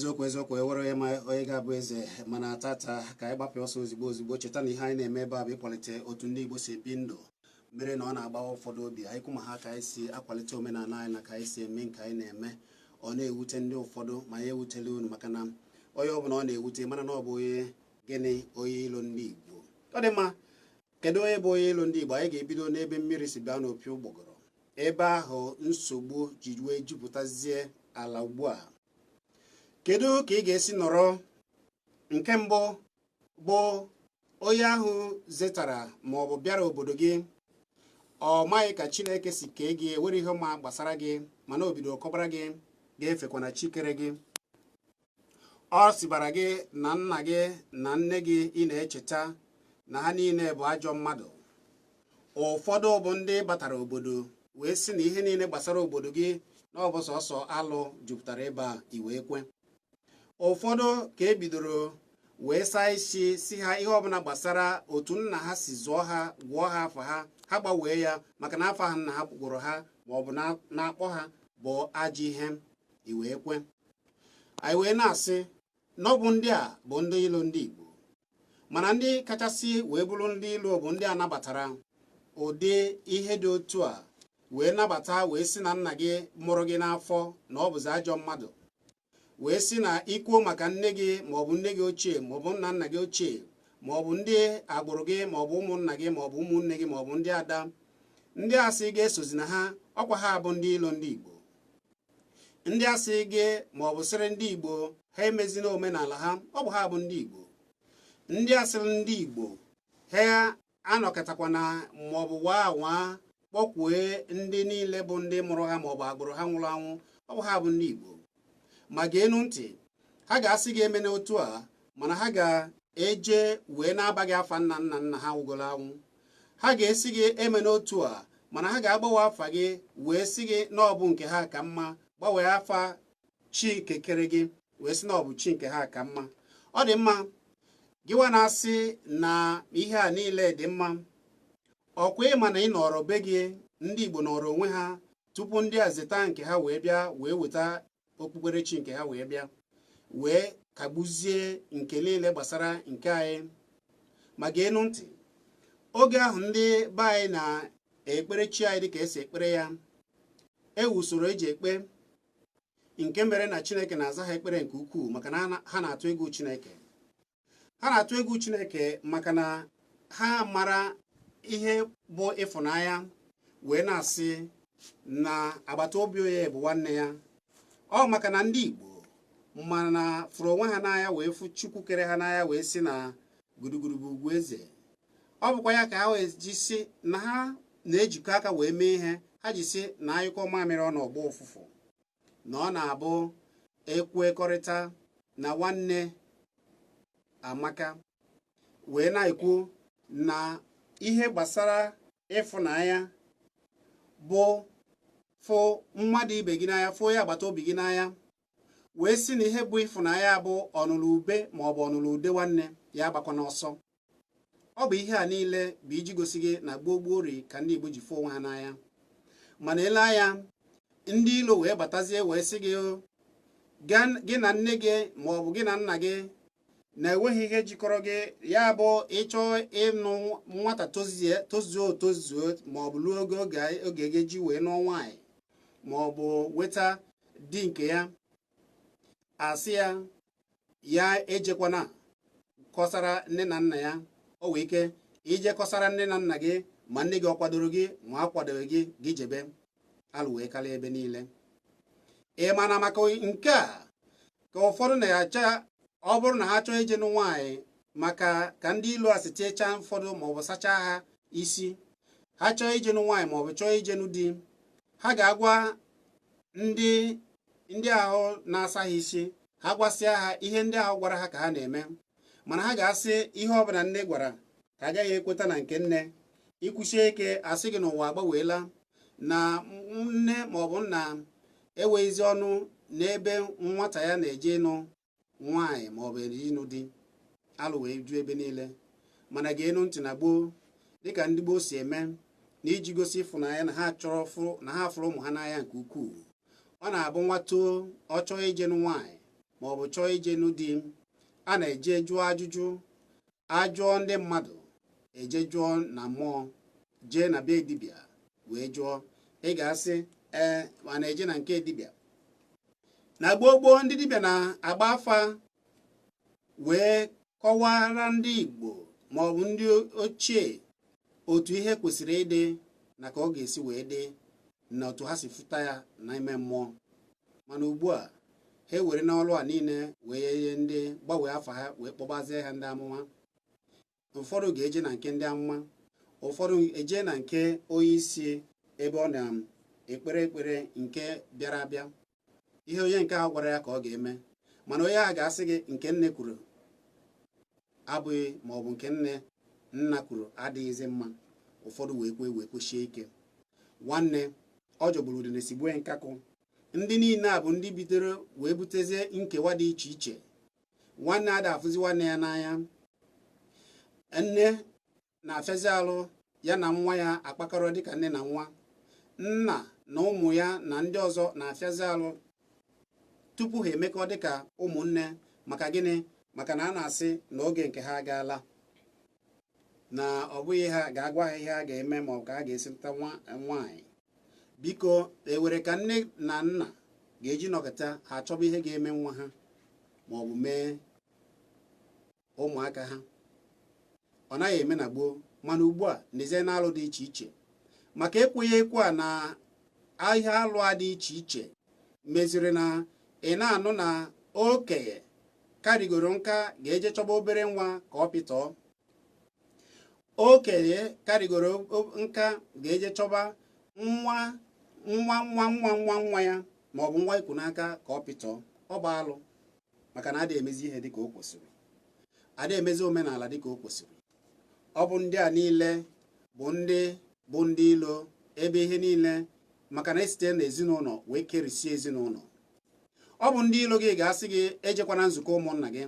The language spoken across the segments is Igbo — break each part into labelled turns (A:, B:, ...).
A: Eziokwu, eziokwu, ewere onye ma onye ga-abụ eze. Mana tata ka anyị gbapụ ọsọ ozigbo ozigbo. Cheta na ihe anyị na-eme ebe a bụ ịkwalite otu ndị Igbo si ebi ndụ, mere na ọ na-agbawa ụfọdụ obi. Anyị kwu ma ha ka anyị si akwalite omenala anyị na ka anyị si eme nke anyị na-eme. Ọ na-ewute ndị ụfọdụ, ma ya ewutela unu, maka na onye ọbụla ọ na-ewute mana na ọ bụ onye gịnị? Onye ilo ndị Igbo. Ọ dị mma. Kedu onye bụ onye ilo ndị Igbo? Anyị ga-ebido n'ebe mmiri si bịa n'opi ụgbọgọrọ, ebe ahụ nsogbu ji wee jupụtazie ala ugbu a. Kedu ka ị ga-esi nọrọ? Nke mbụ bụ onye ahụ zetara ma ọ bụ bịara obodo gị, ọ maghị ka Chineke si kee gị, ewere ihe ma gbasara gị, mana o bidoro kọbara gị ga-efekwa na chi kere gị. Ọ sịbara gị na nna gị na nne gị ị na-echeta na ha niile bụ ajọ mmadụ. Ụfọdụ bụ ndị batara obodo wee sị na ihe niile gbasara obodo gị na ọ bụ sọsọ alụ jupụtara ebe a, i wee kwe. Ụfọdụ ka e bidoro wee saa isi, si ha ihe ọbụla gbasara otu nna ha si zụọ ha, gwụọ ha afọ ha, ha gbanwee ya, maka na afọ ha nna ha gwụrụ ha ma ọ bụ na-akpọ ha bụ ajọ ihe, i wee kwe. Anyị wee na-asị na ọ bụ ndị a bụ ndị ilo ndị Igbo. Mana ndị kachasị wee bụrụ ndị ilo bụ ndị a nabatara ụdị ihe dị otu a, wee nabata, wee sị na nna gị mụrụ gị n'afọ na ọ bụzi ajọ mmadụ, wee sị na ikwuo maka nne gị maọbụ nne gị ochie maọbụ nna nna gị ochie maọbụ ndị agbụrụ gị maọbụ ụmụnna gị maọbụ ụmụnne gị maọbụ ndị ada, ndị asị ga-esozi na ha, ọkwa ha bụ ndị ilo ndị Igbo. Ndị asị gị maọbụ sịrị ndị Igbo ha emezina omenala ha, ọ bụ ha bụ ndị Igbo. Ndị asịrị ndị Igbo ha anọkọtakwana maọbụ waa anwa kpọkwue ndị niile bụ ndị mụrụ ha maọbụ agbụrụ ha nwụrụ anwụ, ọ bụ ha bụ ndị Igbo. Ma geenụ ntị, ha ga-asị gị eme n'otu a, mana ha ga-eje wee na-aba gị afa nna nna nna ha nwụgoro anwụ. Ha ga-esi gị eme n'otu a, mana ha ga-agbanwe afa gị wee sị gị na ọ bụ nke ha ka mma, gbanwee afa chi nke kere gị wee sị na ọ bụ chi nke ha ka mma. Ọ dị mma, gịwa na-asị na ihe a niile dị mma, ọkwa ịma na ị nọrọ be gị, ndị Igbo nọrọ onwe ha tupu ndị a zeta nke ha wee bịa wee weta okpukperechi nke ha wee bịa wee kagbuzie nke niile gbasara nke anyị. Ma geenụ ntị, oge ahụ ndị be anyị na-ekpere chi anyị dịka esi ekpere ya, ewu usoro eji ekpe, nke mere na Chineke na-aza ha ekpere nke ukwuu, maka na ha na-atụ egwu Chineke. Ha na-atụ egwu Chineke maka na ha mara ihe bụ ịfụnanya, wee na-asị na agbata obi onye bụ nwanne ya. Ọ maka na ndị Igbo mana fụrụ onwe ha n'anya, wee fụ Chukwu kere ha n'anya, wee sị na gudugudu bụ ugwu eze. Ọ bụkwa ya ka ha wee ji sị na ha na-ejikọ aka wee mee ihe ha ji sị na anyụkọ mamịrị ọ n'ọgbọ ụfụfụ, na ọ na-abụ ekwekọrịta na nwanne amaka, wee na-ekwu na ihe gbasara ịfụnanya bụ fụ mmadụ ibe gị n'anya, fụ onye agbata obi gị n'anya, wee sị na ihe bụ ịfụnanya bụ ọnụlụ ube maọbụ ọnụlụ ude nwanne ya agbakwa n'ọsọ. Ọ bụ ihe a niile bụ iji gosi gị na gboo gboo ri ka ndị Igbo ji fụ onwe ha n'anya. Mana ele anya, ndị ilo wee batazie wee sị gị gị na nne gị maọbụ gị na nna gị na-enweghị ihe jikọrọ gị, ya bụ ịchọ ịnụ nwata tozuo otozuo maọbụ luo oge oge ga-eji wee nụọ nwaanyị maọbụ weta di nke ya, asị ya ya ejekwana kọsara nne na nna ya. O nwee ike ije kọsara nne na nna gị, ma nne gị ọ kwadoro gị ma ọ kwadoghị gị, gị jebe alụ wee karịa ebe niile. Ị ma na maka nke a ka ụfọdụ na-acha, ọ bụrụ na ha chọọ ije nụ nwaanyị, maka ka ndị ilu a si tiechaa ụfọdụ maọbụ sachaa ha isi, ha chọọ ije nụ nwaanyị maọbụ chọọ ije nụ di, ha ga-agwa ndị ahụ na-asa ha isi, ha gwasịa ha ihe ndị ahụ gwara ha ka ha na-eme. Mana ha ga-asị ihe ọbụla nne gwara ka agaghị ekweta na nke nne. Ikwusie ike, asị gị n'ụwa agbanweela, na nne maọbụ nna enweghịzi ọnụ n'ebe nwata ya na-eje ịnụ nwaanyị maọbụ ịnụ di. Alụ wee ju ebe niile. Mana geenụ ntị, na gboo, dịka ndị gboo si eme na iji gosi ịfụnanya na ha chọrọ na ha fụrụ ụmụ ha n'anya nke ukwuu, ọ na-abụ nwa too, ọ chọọ ije nụ nwaanyị. Ma ọ bụ chọọ ije nụ di, a na-eje jụọ ajụjụ, ajụọ ndị mmadụ, eje jụọ na mmụọ, jee na be dibịa wee jụọ. Ị ga-asị ee, ma na-eje na nke dibịa. Na gboo gboo, ndị dibịa na-agba afa wee kọwara ndị Igbo ma ọ bụ ndị ochie otu ihe kwesịrị ịdị na ka ọ ga-esi wee dị na otu ha si fụta ya n'ime mmụọ. Mana ugbu a, ha ewere n'ọrụ a niile wee nye ndị gbanwee afa ha wee kpọbazie ha ndị amụma. Ụfọdụ ga-eje na nke ndị amụma, ụfọdụ eje na nke onye isi ebe ọ na-ekpere ekpere nke bịara abịa. Ihe onye nke ahụ gwara ya ka ọ ga-eme. Mana onye ahụ ga-asị gị nke nne kwuru abụghị, ma ọ bụ nke nne nna kwuru adịghịzi mma. Ụfọdụ wee kwe, wee kwechie ike. Nwanne, ọ jọgburu udene sigbue nkakụ. Ndị niile a bụ ndị bidoro wee butezie nkewa dị iche iche. Nwanne ada afụzi nwanne ya n'anya, nne na-afịazi alụ ya na nwa ya akpakọrọ dịka nne na nwa, nna na ụmụ ya na ndị ọzọ na-afịazi alụ tupu ha emekọ dịka ụmụnne. Maka gịnị? Maka na a na-asị na oge nke ha agaala, na ọ bụghị ha ga-agwa ha ihe ha ga-eme ma ọ ka ha ga-esi nta nwaanyị. Biko, ewere ka nne na nna ga-eji nọkọta ha achọba ihe ga-eme nwa ha ma ọ bụ mee ụmụaka ha. Ọ naghị eme na gboo, mana ugbu a n'ezie na alụ dị iche iche maka ekweghị ekwe a na ahịa alụ a dị iche iche meziri na ị na-anụ na okenye karịgoro nka ga-eje chọba obere nwa ka ọ pịtọọ, okenye karịgoro nka ga-eje chọba nwa nwa nwa nwa nwa nwa ya ma ọ bụ nwa ikwu n'aka ka ọ pịtọọ. Ọ bụ alụ, maka na ada emezi ihe dịka o kwesịrị, ada emezi omenala dịka o kwesịrị. Ọ bụ ndị a niile bụ ndị ilo ebe ihe niile, maka na esite n'ezinụlọ wee kerisie ezinụlọ. Ọ bụ ndị ilo gị ga-asị gị ejekwana nzukọ ụmụnna gị.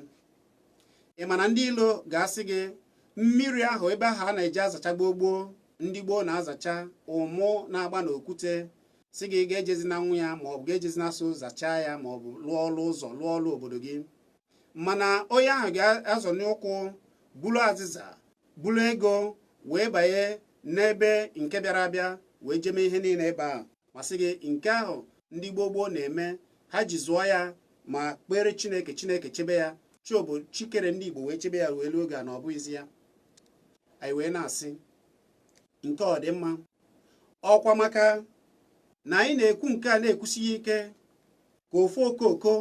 A: Ị ma na ndị ilo ga-asị gị mmiri ahụ ebe ahụ a na-eji azacha gboo gboo, ndị gboo na-azacha ụmụ na-agba n'okwute, si gị ga-ejezi na nwa ya, ma ọ bụ ga-ejezi na so zachaa ya, ma ọ bụ lụọ ọlụ ụzọ, lụọ ọlụ obodo gị. Mana onye ahụ ga-azọ n'ụkwụ buru azịza, buru ego wee banye n'ebe nke bịara abịa wee jeme ihe niile ebe ahụ, ma sị gị nke ahụ ndị gboo gboo na-eme, ha ji zụọ ya ma kpere Chineke, Chineke chebe ya, chi chikere ndị Igbo wee chebe ya wee luo oge a, na ọ bụghịzi ya. Anyị wee na-asị nke ọ dị mma ọkwa, maka na anyị na-ekwu nke a na-ekwusi ya ike ka ofu okooko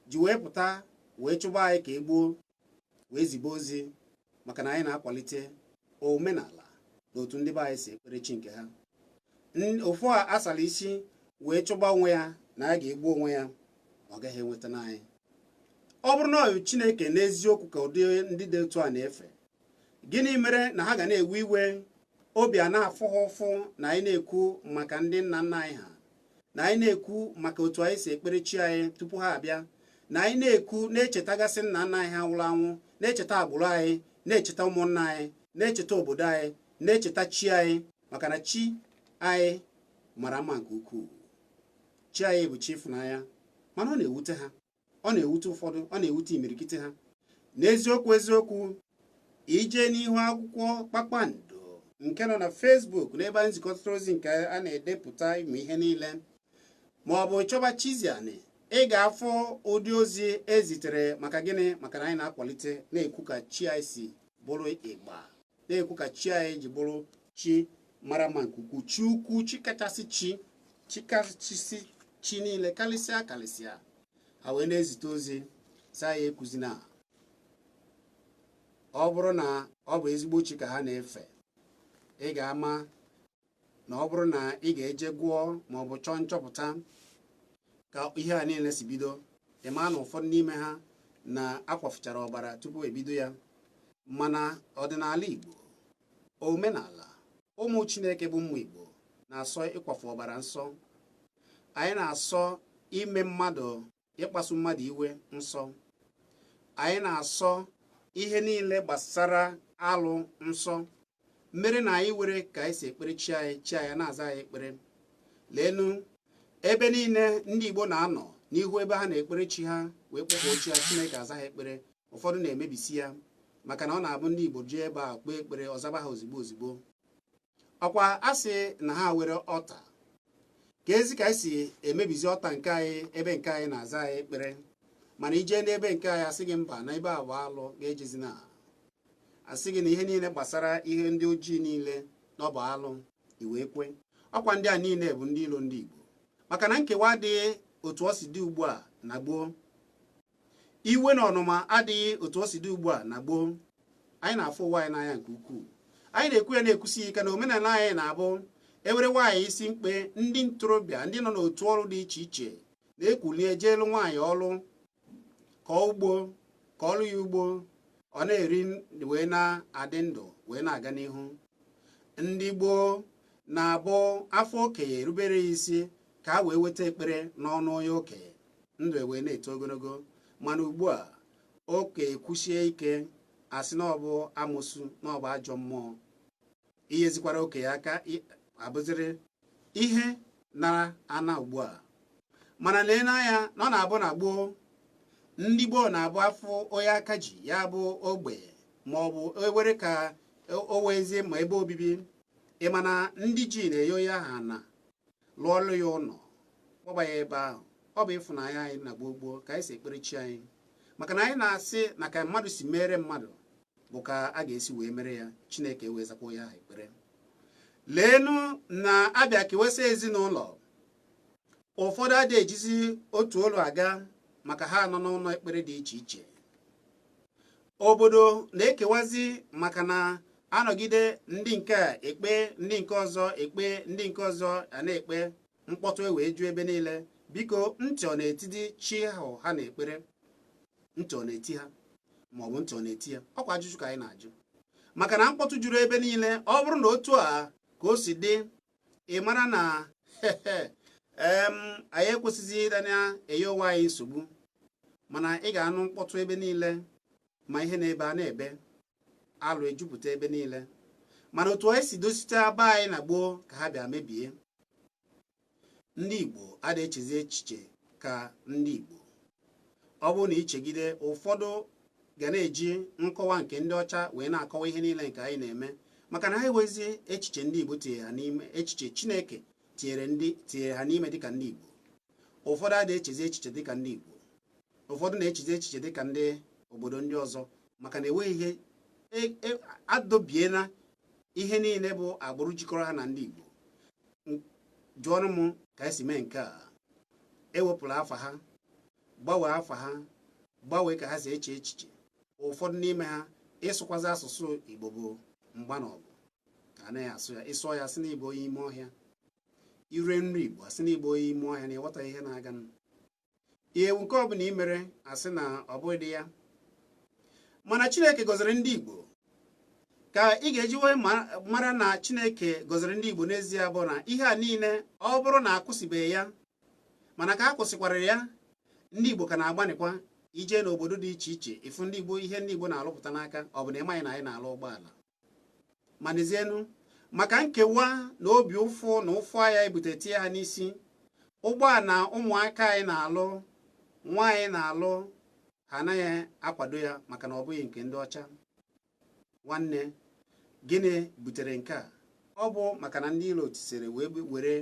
A: ji wee pụta wee chụba anyị ka e gbuo, wee zibe ozi, maka na anyị na-akwalite omenala na otu ndị be anyị si ekpere chi nke ha. Ofu a asara isi wee chụba onwe ya na a ga-egbu onwe ya, ọ gaghị enweta n'anyị. Ọ bụrụ na ọ Chineke n'eziokwu ka ụdị ndị dị otu a na-efe, gịnị mere na ha ga na-ewe iwe, obi a na-afụ ha ụfụ na anyị na-ekwu maka ndị nna nna anyị ha, na anyị na-ekwu maka otu anyị si ekpere chi anyị tupu ha abịa, na anyị na-ekwu na-echetagasị nna nna anyị ha nwụrụ anwụ, na-echeta agbụrụ anyị, na-echeta ụmụnna anyị, na-echeta obodo anyị, na-echeta chi anyị? Maka na chi anyị mara mma nke ukwuu. Chi anyị bụ chi ịfụnanya. Mana ọ na-ewute ha, ọ na-ewute ụfọdụ, ọ na-ewute imirikiti ha. N'eziokwu eziokwu, ije n'ihu akwụkwọ Kpakpando nke nọ na Facebook, n'ebe anyị zikọtara ozi nke a na-edepụta ịmụ ihe niile, ma ọ bụ chọba Chiziani, ị ga-afụ ụdị ozi ezitere. Maka gịnị? Maka na anyị na-akwalite, na-ekwu ka chi anyị si bụrụ ịgba, na-ekwu ka chi anyị ji bụrụ chi mara mma nke ukwuu, chi ukwu, chi kachasị chi, chi kachasị chi niile, karịsịa karịsịa. Ha wee na-ezite ozi si anyị ekwuzina. Ọ bụrụ na ọ bụ ezigbo chi ka ha na-efe, ị ga-ama na ọ bụrụ na ị ga-eje gụọ ma ọ bụ chọọ nchọpụta ka ihe a niile si bido, ị maa na ụfọdụ n'ime ha na-akwafuchara ọbara tupu ebido ya. Mana ọdịnala Igbo, omenala ụmụ Chineke bụ ụmụ Igbo na-asọ ịkwafu ọbara nsọ. Anyị na-asọ ime mmadụ, ịkpasu mmadụ iwe nsọ. Anyị na-asọ ihe niile gbasara alụ nsọ, mere na anyị were ka anyị si ekpere chi anyị, chi anyị na-aza anyị ekpere. Leenu ebe niile ndị Igbo na-anọ n'ihu ebe ha na-ekpere chi ha. Wee kpọkpọ chi ya, Chineke aza ha ekpere. Ụfọdụ na-emebisi ya maka na ọ na-abụ ndị Igbo jee ebe a kpee ekpere, ọzaba ha ozigbo ozigbo. Ọkwa a sị na ha were ọta ka ezi ka anyị si emebizi ọta nke anyị, ebe nke anyị na-aza anyị ekpere. Mana ijee n'ebe nke anyị, asị gị mba, na ebe a bụ alụ ga-ejezi, na asị gị na ihe niile gbasara ihe ndị ojii niile na ọ bụ alụ, iwee kwe. Ọkwa ndị a niile bụ ndị ilo ndị Igbo, maka na nkewa adịghị otu ọ si dị ugbu a na gboo. Iwe na ọnụma adịghị otu ọ si dị ugbu a na gboo. Anyị na-afụ ụwa anyị n'anya nke ukwuu. Anyị na-ekwu ya na-ekwusi ike na omenala anyị na-abụ ewere nwaanyị isi mkpe. Ndị ntorobịa, ndị nọ n'otu ọrụ dị iche iche, na-ekwulie jeelu nwaanyị ọrụ, kọọ ugbo, ka ọrụ ya ugbo, ọ na-eri wee na-adị ndụ wee na-aga n'ihu. Ndị gboo na-abụ afọ okenye erubere ya isi ka a wee weta ekpere n'ọnụ onye okenye, ndụ wee na-eto ogologo. Mana ugbu a, okenye kwusie ike, asị na ọ bụ amụsụ, na ọ bụ ajọ mmụọ. Inyezikwara okenye aka abụziri ihe nara ana ugbu a. Mana lee n'anya na ọ na-abụ na gboo, ndị gboo na-abụ afọ onye aka ji ya bụ ogbe, ma ọ bụ ewere ka o wezie ma ebe obibi. Ịma na ndị ji na-enye onye ahụ ana, lụọlụ ya ụlọ, kpọba ya ebe ahụ. Ọ bụ ịfụnanya anyị na gboo gboo ka anyị si ekpere chi anyị, maka na anyị na-asị na ka mmadụ si mere mmadụ bụ ka a ga-esi wee mere ya, Chineke wee zakwa onye ahụ ekpere. Leenu na abịa kewesa ezinụlọ, ụfọdụ adịghị ejizi otu olu aga maka ha nọ n'ụlọ ekpere dị iche iche. Obodo na-ekewazi maka na anọgide ndị nke a ekpe, ndị nke ọzọ ekpe, ndị nke ọzọ a na-ekpe, mkpọtụ e wee ju ebe niile. Biko, ntị ọ na-etidi chi ahụ ha na-ekpere? Ntị ọ na-eti ha, ma ọ bụ ntị ọ na-eti ya? Ọkwa ajụjụ ka anyị na-ajụ, maka na mkpọtụ juru ebe niile. Ọ bụrụ na otu a ka o si dị, ị mara na anyị ekwesịghị ịda na-enye onwe anyị nsogbu. Mana ị ga-anụ mkpọtụ ebe niile, ma ihe na-ebe a na-ebe alụ ejupụta ebe niile. Mana otu anyị si dosite aba anyị na gboo ka ha bịa mebie. Ndị Igbo adịghị echezi echiche ka ndị Igbo. Ọ bụrụ na ichegide, ụfọdụ ga na-eji nkọwa nke ndị ọcha wee na-akọwa ihe niile nke anyị na-eme, maka na ha enwezi echiche ndị Igbo tinyere ha n'ime, echiche Chineke tinyere ndị tinyere ha n'ime dịka ndị Igbo. Ụfọdụ adịghị echezi echiche dịka ndị Igbo, ụfọdụ na-echizi echiche dịka ndị obodo ndị ọzọ, maka na enweghị ihe adobiela ihe niile bụ agbụrụ jikọrọ ha na ndị Igbo. Jụọnụ m ka esi mee nke a. Ewepụrụ afa ha, gbanwee afa ha, gbanwee ka ha si eche echiche. Ụfọdụ n'ime ha, ịsụkwazi asụsụ Igbo bụ mgba na ọgụ, anaghị asụ ya. Ịsụọ ya, asị na Igbo onye ime ọhịa. Ire nri Igbo, asị na Igbo onye ime ọhịa, na ịghọta ihe na-aga. Ihe nke ọbụla ị mere, asị na ọ bụghị dị ya. Mana Chineke gọziri ndị Igbo. Ka ị ga-eji wee mara na Chineke gọziri ndị Igbo n'ezie bụ na ihe a niile, ọ bụrụ na akwụsịbeghị ya, mana ka a kwụsịkwara ya, ndị Igbo ka na-agbanịkwa ije n'obodo dị iche iche ịfụ ndị Igbo, ihe ndị Igbo na-alụpụta n'aka. Ọ bụ na ịmaghị na anyị na-alụ ụgbọala? Mana ezienu, maka nkewa na obi ụfụ na ụfụ agha ebute tie ha n'isi, ụgbọala ụmụaka anyị na-alụ, nwaanyị na-alụ, ha anaghị akwado ya maka na ọ bụghị nke ndị ọcha. Nwanne, gịnị butere nke a? Ọ bụ maka na ndị ilo tisere wee were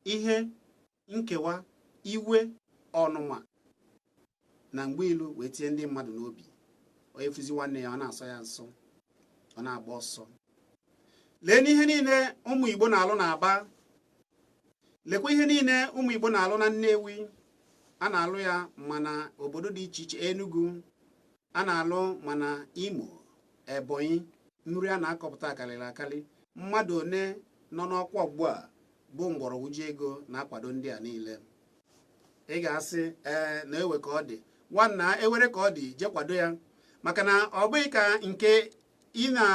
A: ihe nkewa, iwe, ọnụma na mgbe ilu wee tinye ndị mmadụ n'obi. Onye fụzi nwanne ya, ọ na-asọ ya nsọ, ọ na-agba ọsọ. Lee n'ihe niile ụmụ Igbo na-alụ n'Aba. Lekwa ihe niile ụmụ Igbo na-alụ na Nnewi. A na-alụ ya mana obodo dị iche iche, Enugu a na-alụ, mana Imo, Ebonyi, nri a na-akọpụta akarịrị akarị. Mmadụ one nọ n'ọkwa ugbu a bụ mgbọrọgwụ ji ego na-akwado ndị a niile. Ị ga-asị ee na ewe ka ọ dị nwanna, ewere ka ọ dị, jee kwado ya, maka na ọ bụghị ka nke ị na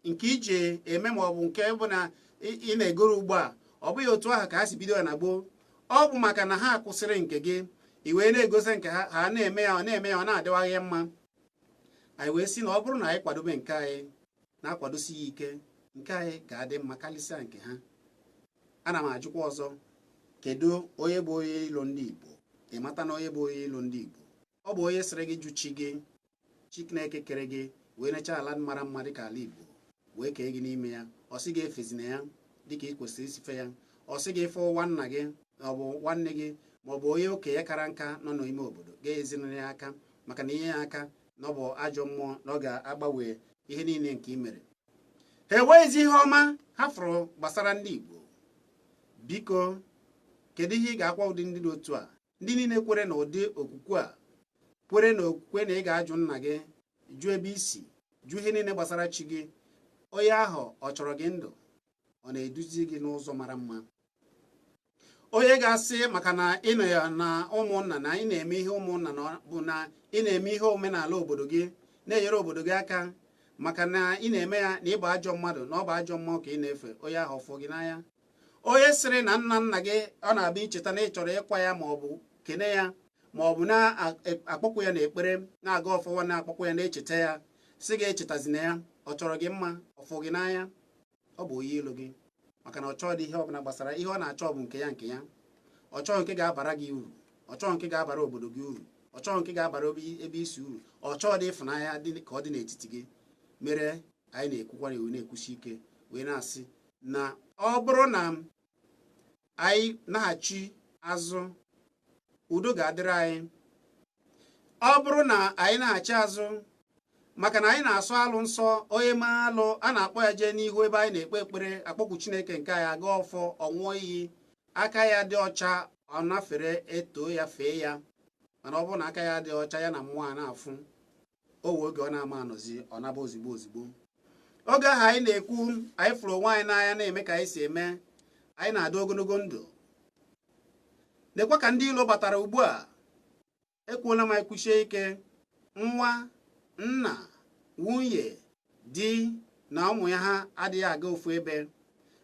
A: nke iji eme, ma ọ bụ nke bụ na ị na-egoro ugbu a. Ọ bụghị otu ahụ ka ha si bido ya na gboo. Ọ bụ maka na ha kwụsịrị nke gị, i wee na-egosi nke ha. Ha na-eme ya, ọ na-eme ya, ọ na-adịwaghị mma. Anyị wee sị na ọ bụrụ na anyị kwadobe nke anyị, na-akwadosi ya ike, nke anyị ga-adị mma karịsịa nke ha. Ana m ajụkwa ọzọ, kedu onye bụ onye ilo ndị Igbo? Ị mata na onye bụ onye ilo ndị Igbo, ọ bụ onye sịrị gị jụ chi gị, Chineke kere gị wee nechaa ala mara mma dịka ala Igbo wee kee gị n'ime ya. Ọ sị gị efezina ya dịka ị kwesịrị isi fe ya. Ọ sị gị fụ nwanna gị maọbụ nwanne gị maọbụ onye okenye kara nka nọ n'ime obodo ga-ezinụrụ ya aka, maka na inye ya aka na ọ bụ ajọ mmụọ, na ọ ga-agbanwe ihe niile nke ị mere. Ha enweghịzi ihe ọma ha fụrụ gbasara ndị Igbo. Biko, kedu ihe ị ga-akwa ụdị ndị dị otu a, ndị niile kwere na ụdị okwukwe a, kwere na okwukwe na ị ga-ajụ nna gị, jụ ebe isi, jụ ihe niile gbasara chi gị? Onye ahụ ọ chọrọ gị ndụ? Ọ na-eduzi gị n'ụzọ mara mma? Onye ga-asị maka na ị nọ ya na ụmụnna, na ị na-eme ihe ụmụnna, na bụ na ị na-eme ihe omenala obodo gị, na-enyere obodo gị aka, maka na ị na-eme ya na ịbụ ajọ mmadụ, na ọ bụ ajọ mmụọ ka ị na-efe, onye ahụ ọfụ gị n'anya? Onye sịrị na nna nna gị ọ na-abịa icheta na ị chọrọ ịkwa ya ma ọ bụ kene ya ma ọ bụ na-akpọkwu ya n'ekpere, na-aga ọfọwa, na-akpọkwu ya, na-echeta ya, sị gị echetazina ya, ọ chọrọ gị mma? Ọfụ gị n'anya? Ọ bụ onye ilo gị, maka na ọ chọọ dị ihe ọbụla gbasara ihe ọ na-achọ bụ nke ya, nke ya. Ọ chọọ nke ga-abara gị uru, ọ chọọ nke ga-abara obodo gị uru, ọ chọọ nke ga-abara ebe isi uru, ọ chọọ dị ịfụnanya dị ka ọ dị n'etiti gị. Mere anyị na-ekwukwara iwu, na-ekwusi ike wee na-asị na ọ bụrụ na anyị naghachi azụ, udo ga-adịrị anyị. Ọ bụrụ na anyị na-achị azụ, maka na anyị na-asụ alụ nsọ, onye mee alụ a na-akpọ ya jee n'ihu ebe anyị na-ekpe ekpere, akpọkwu Chineke nke anyị, aga ọfọ, ọnwụọ iyi, aka ya dị ọcha, ọ nafere, eto ya, fee ya. Mana ọ bụrụ na aka ya dị ọcha, ya na mmụọ a na-afụ o wee oge ọ na-ama anọzi, ọ naba ozigbo ozigbo. Oge ahụ anyị na-ekwu anyị fụrụ onwe anyị n'anya, na-eme ka anyị si eme, anyị na-adị ogologo ndụ. Nekwa ka ndị ilo batara ugbu a. Ekwuola m, anyị kwuchie ike, nwa, nna, nwunye, di na ụmụ ya, ha adịghị aga ofu ebe,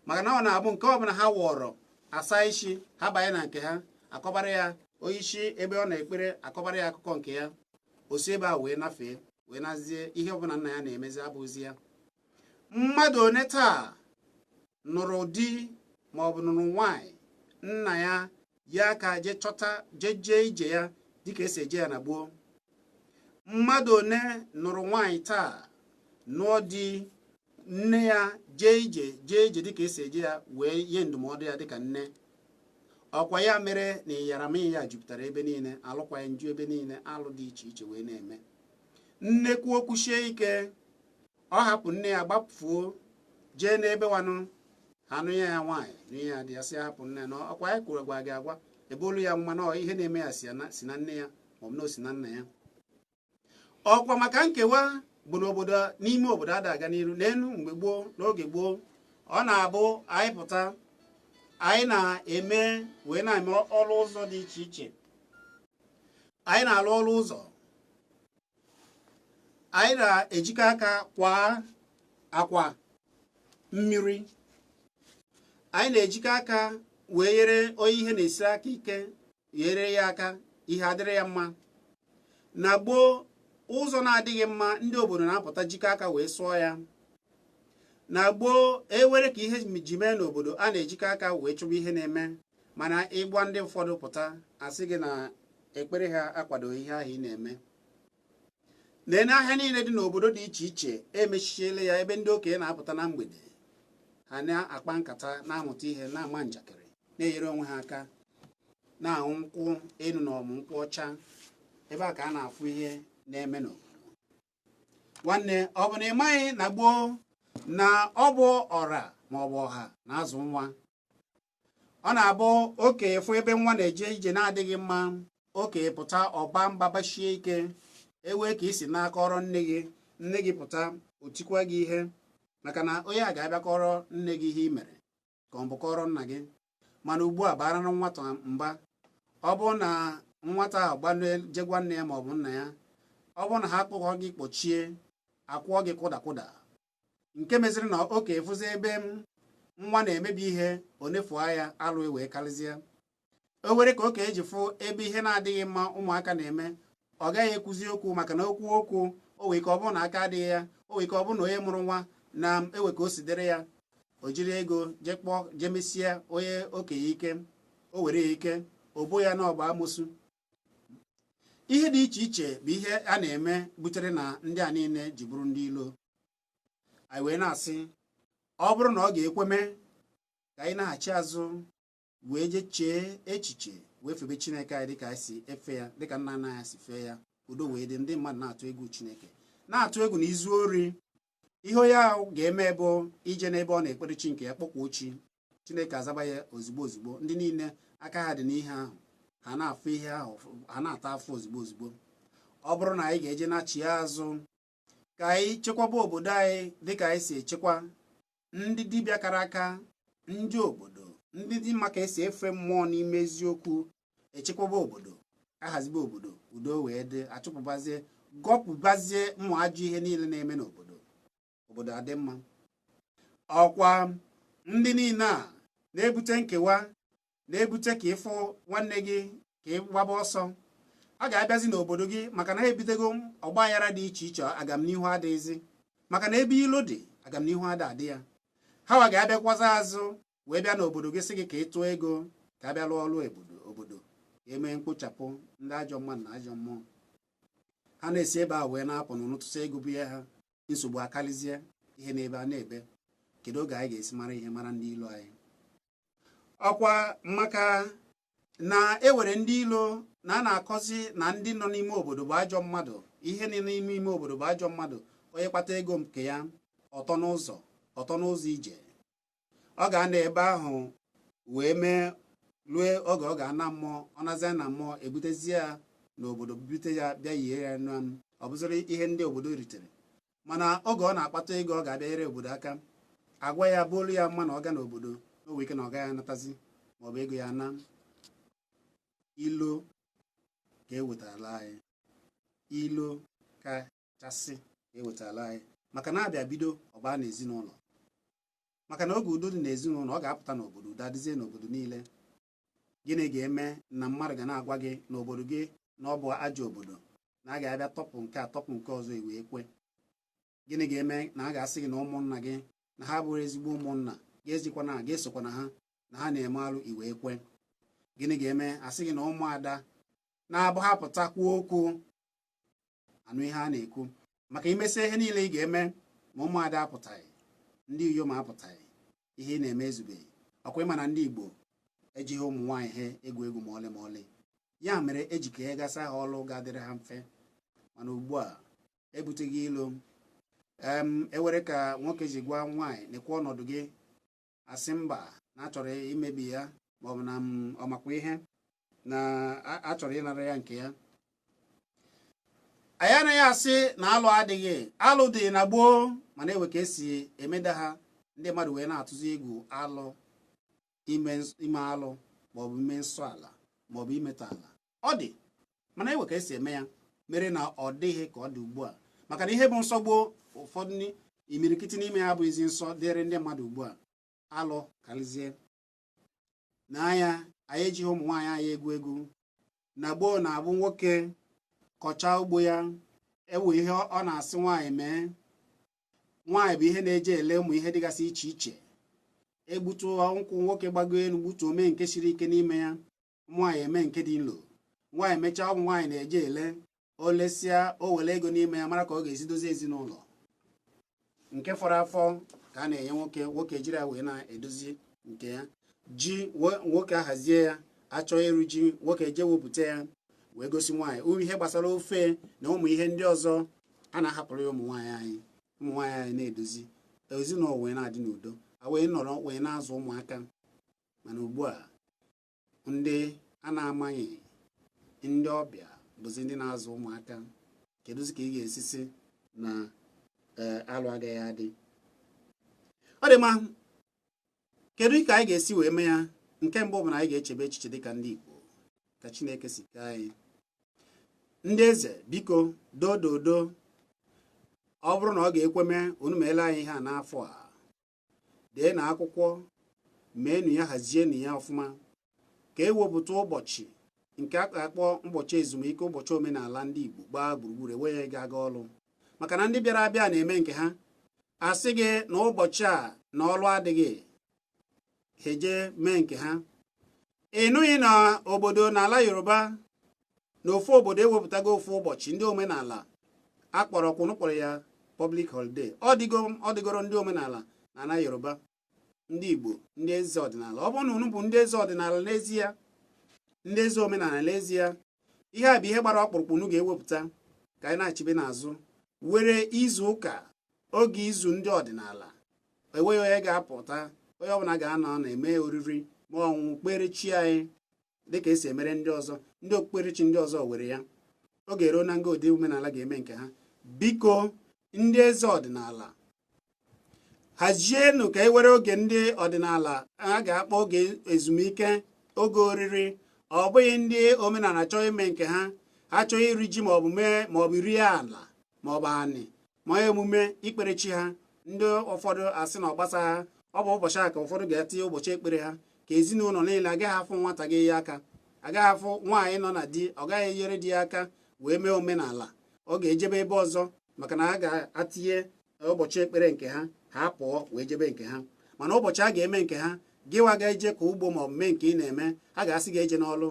A: maka na ọ na-abụ nke ọbụla ha wọrọ asa isi ha banye na nke ha, akọbara ya onye isi ebe ọ na-ekpere, akọbara ya akụkọ nke ya, o si ebe a wee nafee, wee nazie ihe ọbụla nna ya na-emezi abụzi ya. Mmadụ one taa nụrụ di maọbụ nụrụ nwaanyị, nna ya ya aka jee chọta, jee jee ije ya dịka esi eje ya na gboo? Mmadụ one nụrụ nwaanyị taa, nụọ di, nne ya jee ije, jee ije dịka esi eje ya, wee nye ndụmọdụ ya dịka nne? Ọkwa ya mere na ịyaramịya jupụtara ebe niile, alụkwaghị nju ebe niile, alụ dị iche iche wee na-eme. Nnekwu okwu sie ike, ọ hapụ nne ya gbafuo jee n'ebe wanụ ha nụ ya nwaanyị, nụ ya dị ya, sị hapụ nne ya. Na ọkwa ya kwuru gwa gị agwa ebe olu ya mma na ihe na-eme ya si na nne ya maọbụ na o si na nna ya. Ọkwa maka nkewa bụ n'obodo, n'ime obodo ada aga n'iru n'elu. Mgbe gboo, n'oge gboo, ọ na-abụ anyị pụta, anyị na-eme wee na-eme ọrụ ụzọ dị iche iche. Anyị na-alụ ọrụ ụzọ, anyị na-ejikọ aka kwa akwa mmiri, anyị na-ejikọ aka wee nyere onye ihe na-esi aka ike, nyere ya aka, ihe adịrị ya mma. Na gboo, ụzọ na-adịghị mma, ndị obodo na-apụta jikọ aka wee sụọ ya. Na gboo, ewere ka ihe ji mee n'obodo, a na-ejikọ aka wee chụba ihe na-eme. Mana ịgwa ndị ụfọdụ pụta, asị gị na ekpere ha akwadoghị ihe ahụ ị na-eme. Nene ahịa niile dị n'obodo dị iche iche emechiela ya, ebe ndị okenye na-apụta na mgbede, ha na-akpa nkata, na-amụta ihe, na-ama njakịrị, na-enyere onwe ha aka, na-aṅụ nkwụ enu na ọmụ nkwụ ọcha. Ebe a ka a na-afụ ihe na-eme n'obodo. Nwanne, ọ bụ na ị maghị na gboo na ọ bụ ọra maọbụ ọha na-azụ nwa? Ọ na-abụ okenye fụ ebe nwa na-eje ije na-adịghị mma, okenye pụta, ọba mba, bashie ike, ewee ka isi n'aka ọrọ nne gị, nne gị pụta, otikwa gị ihe, maka na onye a ga-abịa kọrọ nne gị ihe ị mere, ka ọ bụ kọrọ nna gị. Mana ugbu a, bara na nwata mba, ọ bụrụ na nwata ahụ gbanue jegwa nne ya maọbụ nna ya, ọ bụrụ na ha kpụkọ gị kpọchie, akwụọ gị kụda kụda. Nke meziri na okenye fụzi ebe nwa na-emebi ihe, onefuo ya, alụ wee karịzie. O were ka okenye ji fụ ebe ihe na-adịghị mma ụmụaka na-eme, ọ gaghị ekwuzi okwu, maka na okwu okwu o wee ka ọ bụrụ na aka adịghị ya, o wee ka ọ bụrụ na onye mụrụ nwa na ewe ka o si dịrị ya, o jiri ego jee kpọọ, jee mesie onye okenye ike, o were ya ike, o bo ya na ọgba amosu. Ihe dị iche iche bụ ihe a na-eme butere na ndị a niile ji bụrụ ndị ilo anyị. Wee na-asị, ọ bụrụ na ọ ga-ekweme ka anyị na-achị azụ wee jee chee echiche wee febe Chineke anyị dịka anyị si efe ya, dịka nna nna anyị si fee ya, udo wee dị. Ndị mmadụ na-atụ egwu Chineke, na-atụ egwu na izu ori, ihe onye ahụ ga-eme bụ ije n'ebe ọ na-ekpere chi nke ya, kpọkwuo chi Chineke, azaba ya ozugbo ozugbo. Ndị niile aka ha dị n'ihe ahụ, ha na-afụ ihe ahụ, ha na-ata afụ ozugbo ozugbo. Ọ bụrụ na anyị ga-eje na-achị azụ ka anyị chekwaba obodo anyị dịka anyị si echekwa, ndị dibịa kara aka, ndị obodo, ndị dị mma ka esi efe mmụọ n'ime eziokwu, echekwaba obodo, ahazibe obodo, udo wee dị, achụpụbazie, gọpụbazie ụmụ ajọ ihe niile na-eme n'obodo, obodo adị mma. Ọkwa ndị niile a na-ebute nkewa, na-ebute ka ịfụ nwanne gị ka ị gbaba ọsọ, a ga-abịazi n'obodo gị maka na ha ebidego ọgba aghara dị iche iche. Agamnihu adịghịzi, maka na ebe ilo dị, agamnihu adị adị ya. Ha wa ga-abịakwazi azụ wee bịa n'obodo gị, sị gị ka ị tụọ ego ka a bịa lụọ ọrụ obodo, obodo ka emee mkpochapụ ndị ajọ mmadụ na ajọ mmụọ. Ha na-esi ebe a wee na-apụ na ụtụtụ ego bụ ihe ha nsogbu akalizie ihe n'ebe a na-ebe. Kedu oge anyị ga-esi mara ihe, mara ndị ilo anyị? Ọkwa maka na ewere ndị ilo na a na-akọzi na ndị nọ n'ime obodo bụ ajọ mmadụ, ihe dị n'ime ime obodo bụ ajọ mmadụ. Onye kpata ego nke ya, ọtọ n'ụzọ, ọtọ n'ụzọ ije, ọ ga-anọ ebe ahụ wee mee rue oge ọ ga-ana mmụọ. Ọ nazie na mmụọ, ebutezie ya n'obodo, bute ya bịa yie ya nụ. Ọ bụzịrị ihe ndị obodo ritere. Mana oge ọ na-akpata ego, ọ ga-abịa nyere obodo aka, agwa ya bụolu ya mma na ọ ga n'obodo o nwee ike na ọ gaghị anatazi maọbụ ego ya na ilo ka ewetara anyị. Ilo kachasị ka ewetara anyị maka na abịa bido ọba na ezinụlọ, maka na oge udo dị n'ezinụlọ, ọ ga-apụta n'obodo, udo adịzie n'obodo niile. Gịnị ga-eme na mmadụ ga na-agwa gị n'obodo gị na ọ bụ ajọ obodo, na a ga-abịa tọpụ nke a, tọpụ nke ọzọ, iwee kwe? Gịnị ga-eme na a ga-asị gị na ụmụnna gị na ha bụrụ ezigbo ụmụnna, ga-ejikwa na ga-esokwa na ha, na ha na-eme alụ, iwee kwe? Gịnị ga-eme asị gị na ụmụada na-abụ ha pụtakwuo okwu, anụ ihe a na-ekwu? Maka imesịa ihe niile ị ga-eme, ma ụmụada apụtaghị, ndị inyom apụtaghị, ihe ị na-eme ezubeghị. Ọkwa ịma na ndị Igbo ejighị ụmụ nwaanyị ha egwu egwu ma ọlị ma ọlị. Ya mere eji ka gasị ha ọlụ ga-adịrị ha mfe. Mana ugbu a ebuteghị ilo em ewere ka nwoke ji gwa nwaanyị nekwa ọnọdụ gị, asị mba, na achọrọ imebi ya, maọbụ na ọ makwa ihe na achọrọ ịnara ya nke ya. Anyị anaghị asị na alụ adịghị. Alụ dị na gboo, mana ewe ka esi emeda ha, ndị mmadụ wee na-atụzi egwu alụ, ime alụ maọbụ ime nsọ ala maọbụ imetọ ala. Ọ dị, mana ewe ka esi eme ya mere na ọ dịghị ka ọ dị ugbu a. Maka na ihe bụ nsọ gboo, ụfọdụ imirikiti n'ime ya abụghịzi nsọ dịrị ndị mmadụ ugbu a. Alụ karịzie n'anya. Anyị ejighị ụmụ nwaanyị anyị egwu egwu. Na gboo na-abụ nwoke kọchaa ugbo ya, ewe ihe ọ na-asị nwaanyị mee. Nwaanyị bụ ihe na-eje ele ụmụ ihe dịgasị iche iche. Egbutu nkwụ, nwoke gbago elu gbutuo, mee nke siri ike n'ime ya, nwaanyị eme nke dị nlo. Nwaanyị mechaa, ụmụ nwaanyị na-eje ele, o lesịa, o were ego n'ime ya, mara ka ọ ga-esi dozie ezinụlọ. Nke fọrọ afọ ka a na-enye nwoke, nwoke jiri ya wee na-edozi nke ya. Ji nwoke ahazie ya, achọọ ịrụ ji, nwoke jee wepụta ya wee gosi nwaanyị. Ụmụ ihe gbasara ofe na ụmụ ihe ndị ọzọ, a na-ahapụrụ ya ụmụ nwaanyị anyị. Ụmụ nwaanyị anyị na-edozi ezinụlọ wee na-adị n'udo, a wee nọrọ wee na-azụ ụmụaka. Mana ugbu a, ndị a na-amaghị, ndị ọbịa bụzi ndị na-azụ ụmụaka. Kedụzi ka ị ga-esi si na alụ agaghị adị? Ọ dị mma. Kedu ka anyị ga-esi wee mee ya? Nke mbụ bụ na anyị ga-echebe echiche dịka ndị Igbo, ka Chineke si kee anyị. Ndị eze, biko, dododo, ọ bụrụ na ọ ga-ekwe mee, unu meela anyị ihe a n'afọ a. Dee na akwụkwọ, meenụ ya, hazienụ ya ọfụma, ka e wepụta ụbọchị nke a ga-akpọ ụbọchị ezumike, ụbọchị omenala ndị Igbo gbaa gburugburu, enweghị ga-aga ọrụ. Maka na ndị bịara abịa na-eme nke ha, asị gị na ụbọchị a na ọrụ adịghị, ha eje mee nke ha. Ị nụghị na obodo n'ala Yoruba Na ofu obodo ewepụtago ofu ụbọchị ndị omenala akpọrọ kwụnụ kpọrọ ya public holiday. Ọ dịgo, ọ dịgoro ndị omenala na ana Yoruba. Ndị Igbo, ndị eze ọdịnala, ọ bụrụ na unu bụ ndị eze ọdịnala n'ezie, ndị eze omenala n'ezie, ihe a bụ ihe gbara ọkpụrụkpụ unu ga-ewepụta ka anyị na-achịbe n'azụ were izu ụka oge izu ndị ọdịnala. Enweghị onye ga-apụta, onye ọbụla ga-anọ na-eme oriri ma ọnwụ kperechi anyị dịka esi emere ndị ọzọ. Ndị okpukperechi ndị ọzọ were ya oge eruo na nga ụdị omenala ga-eme nke ha. Biko, ndị eze ọdịnala, hazienụ ka e were oge ndị ọdịnala a ga-akpọ oge ezumike, oge oriri. Ọ bụghị ndị omenala chọọ ime nke ha, ha chọọ iri ji maọbụ mee maọbụ rie ala maọbụ anị ma emume ikpere chi ha. Ndị ụfọdụ asị na ọ gbasa ha. Ọ bụ ụbọchị a ka ụfọdụ ga-etinye ụbọchị ekpere ha, ka ezinụlọ niile agaghị afụ nwata gị ya aka, agaghị afụ nwaanyị nọ na di, ọ gaghị enyere di ya aka wee mee omenala. Ọ ga-ejebe ebe ọzọ maka na a ga-atinye ụbọchị ekpere nke ha, ha pụọ wee jebe nke ha. Mana ụbọchị a ga-eme nke ha, gịwa ga-eje ka ugbo ma ọ bụ mee nke ị na-eme, ha ga-asị gị eje n'ọlụ.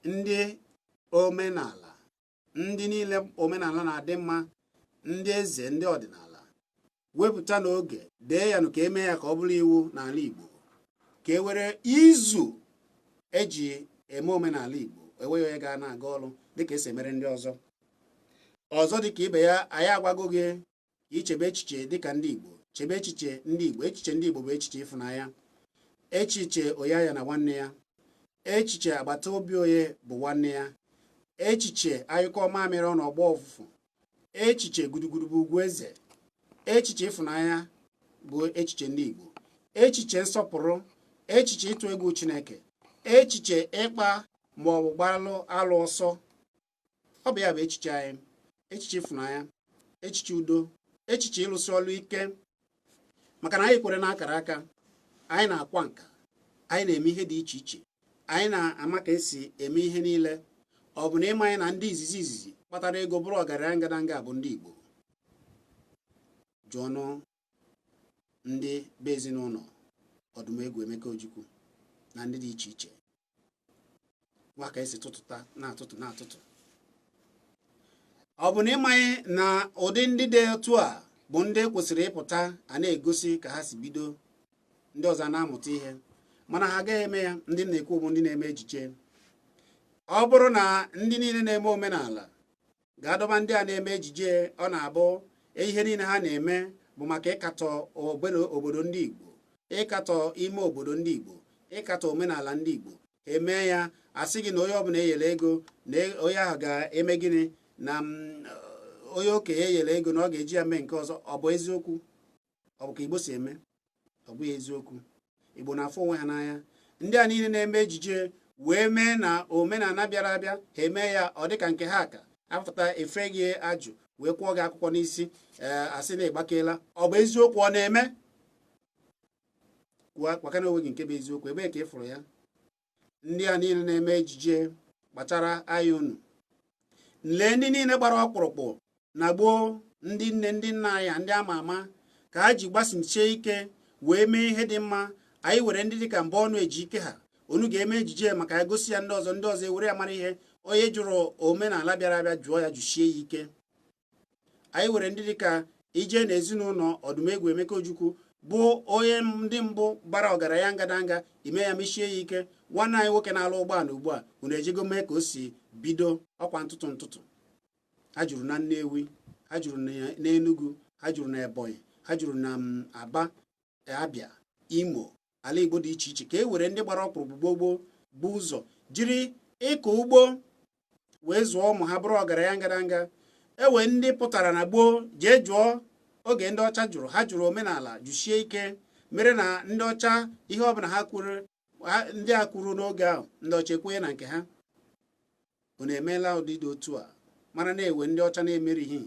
A: Ndị omenala, ndị niile omenala na-adị mma, ndị eze, ndị ọdịnala, wepụta n'oge dee ya nụ ka emee ya ka ọ bụrụ iwu n'ala Igbo, ka e were izu eji eme omenala Igbo. Enweghị onye ga na-aga ọrụ dịka esi emere ndị ọzọ. Ọzọ dịka ibe ya, anyị agwago gị ka ichebe echiche dịka ndị Igbo. Chebe echiche ndị Igbo. Echiche ndị Igbo bụ echiche ịfụnanya, echiche onye ya na nwanne ya, echiche agbata obi onye bụ nwanne ya, echiche anyụkọ mamịrị ọnụ ọgbọ ọfụfụ, echiche gudugudu bụ ugwu eze, echiche ịfụnanya bụ echiche ndị Igbo, echiche nsọpụrụ, echiche ịtụ egwu Chineke, echiche ịkpa ma ọ bụ gbalụ alụ ọsọ. Ọ bụ ya bụ echiche anyị: echiche ịfụnanya, echiche udo, echiche ịlụsị ọlụ ike, maka na anyị kwere n'akara aka. Anyị na-akwa nka, anyị na-eme ihe dị iche iche, anyị na-ama ka esi eme ihe niile. Ọ bụ na ịma anyị na ndị izizi izizi kpatara ego bụrụ ọgaranya ngadanga bụ ndị Igbo? Jụọnụ ndị be ezinụlọ Ọdụmegwu Emeka Ojukwu na ndị dị iche iche nwa ka esi tụtụta na-atụtụ na-atụtụ. Ọ bụ na ịmaghị na ụdị ndị dị otu a bụ ndị kwesịrị ịpụta a na-egosi ka ha si bido, ndị ọzọ na-amụta ihe? Mana ha agaghị eme ya. Ndị m na-ekwu bụ ndị na-eme ejije. Ọ bụrụ na ndị niile na-eme omenala ga-adọba ndị a na-eme ejije, ọ na-abụ ihe niile ha na-eme bụ maka ịkatọ obodo ndị Igbo, ịkatọ ime obodo ndị Igbo, ịkatọ omenala ndị Igbo. Ha emee ya, asị gị na onye ọbụla eyere ego na onye ahụ ga-eme gịnị, na onye okenye eyere ego na ọ ga-eji ya mee nke ọzọ. Ọ bụ eziokwu? Ọ bụ ka Igbo si eme? Ọ bụghị eziokwu. Igbo na-afụ onwe ha n'anya. Ndị a niile na-eme ejije wee mee na omenala bịara abịa, ha eme ya ọ dịka nke ha ka apụta efe gị ajụ wee kwụọ gị akwụkwọ n'isi, ee, asị na ịgbakela. Ọ bụ eziokwu? Ọ na-eme kwakana onwe gị nke bụ eziokwu. Ebee ka ị fụrụ ya? Ndị a niile na-eme ejije, kpachara anya unu. Lee ndị niile gbara ọkpụrụkpụ na gboo, ndị nne, ndị nna anyị, ndị ama ama, ka ha ji gbasinchie ike wee mee ihe dị mma. Anyị were ndị dịka mbụ ọnụ eji ike ha. Unu ga-eme ejije maka ya gosi ya ndị ọzọ, ndị ọzọ ewere ya mara ihe. Onye jụrụ omenala bịara abịa, jụọ ya, jụchie ya ike. Anyị were ndị dịka ije na ezinụlọ Ọdụmegwu Emeka Ojukwu, bụ onye ndị mbụ gbara ọgaranya ngadanga, ime ya mechie ya ike. Nwanne anyị nwoke na-alụ ụgbọala ugbu a, unu ejego mee ka o si bido ọkwa ntụtụ ntụtụ. Ha juru na Nnewi, ha juru n'Enugu, ha juru na Ebonyi, ha juru na Aba, Abịa, Imo, ala Igbo dị iche iche, ka e were ndị gbara ọkpụrụkpụ gboo gboo bụ ụzọ jiri ịkọ ugbo wee zụọ ụmụ ha bụrụ ọgaranya ngadanga. Ewe ndị pụtara na gboo jee jụọ oge ndị ọcha jụrụ, ha jụrụ omenala jụsie ike, mere na ndị ọcha ihe ọbụla ha kwuru, ndị a kwuru n'oge ahụ, ndị ọcha ekwenye na nke ha. Unu emeela ụdị dị otu a mara na-ewe ndị ọcha na-emerighị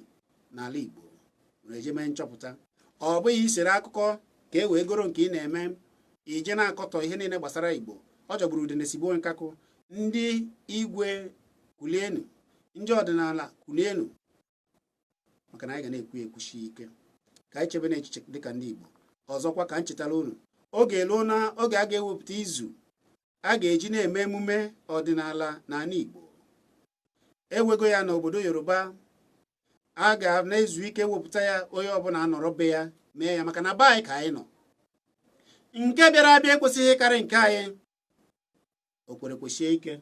A: n'ala Igbo. Unu eje mee nchọpụta. Ọ bụghị isere akụkọ ka e wee goro nke ị na-eme, ije na-akọtọ ihe niile gbasara Igbo. Ọ jọgburu udene sigbuo nkakụ. Ndị igwe kulienu, ndị ọdịnala kulienu, maka na anyị ga na-ekwu ekwuchi ike ka anyị chebe n'echiche dịka ndị Igbo. Ọzọkwa, ka m chetara unu, oge eluo na oge a ga-ewepụta izu a ga-eji na-eme emume ọdịnala n'ala Igbo. Ewego ya n'obodo Yoruba, a ga na-ezu ike wepụta ya, onye ọbụla nọrọ be ya mee ya, maka na be anyị ka anyị nọ. Nke bịara abịa ekwesịghị ịkarị nke anyị. O kwere kwesie ike.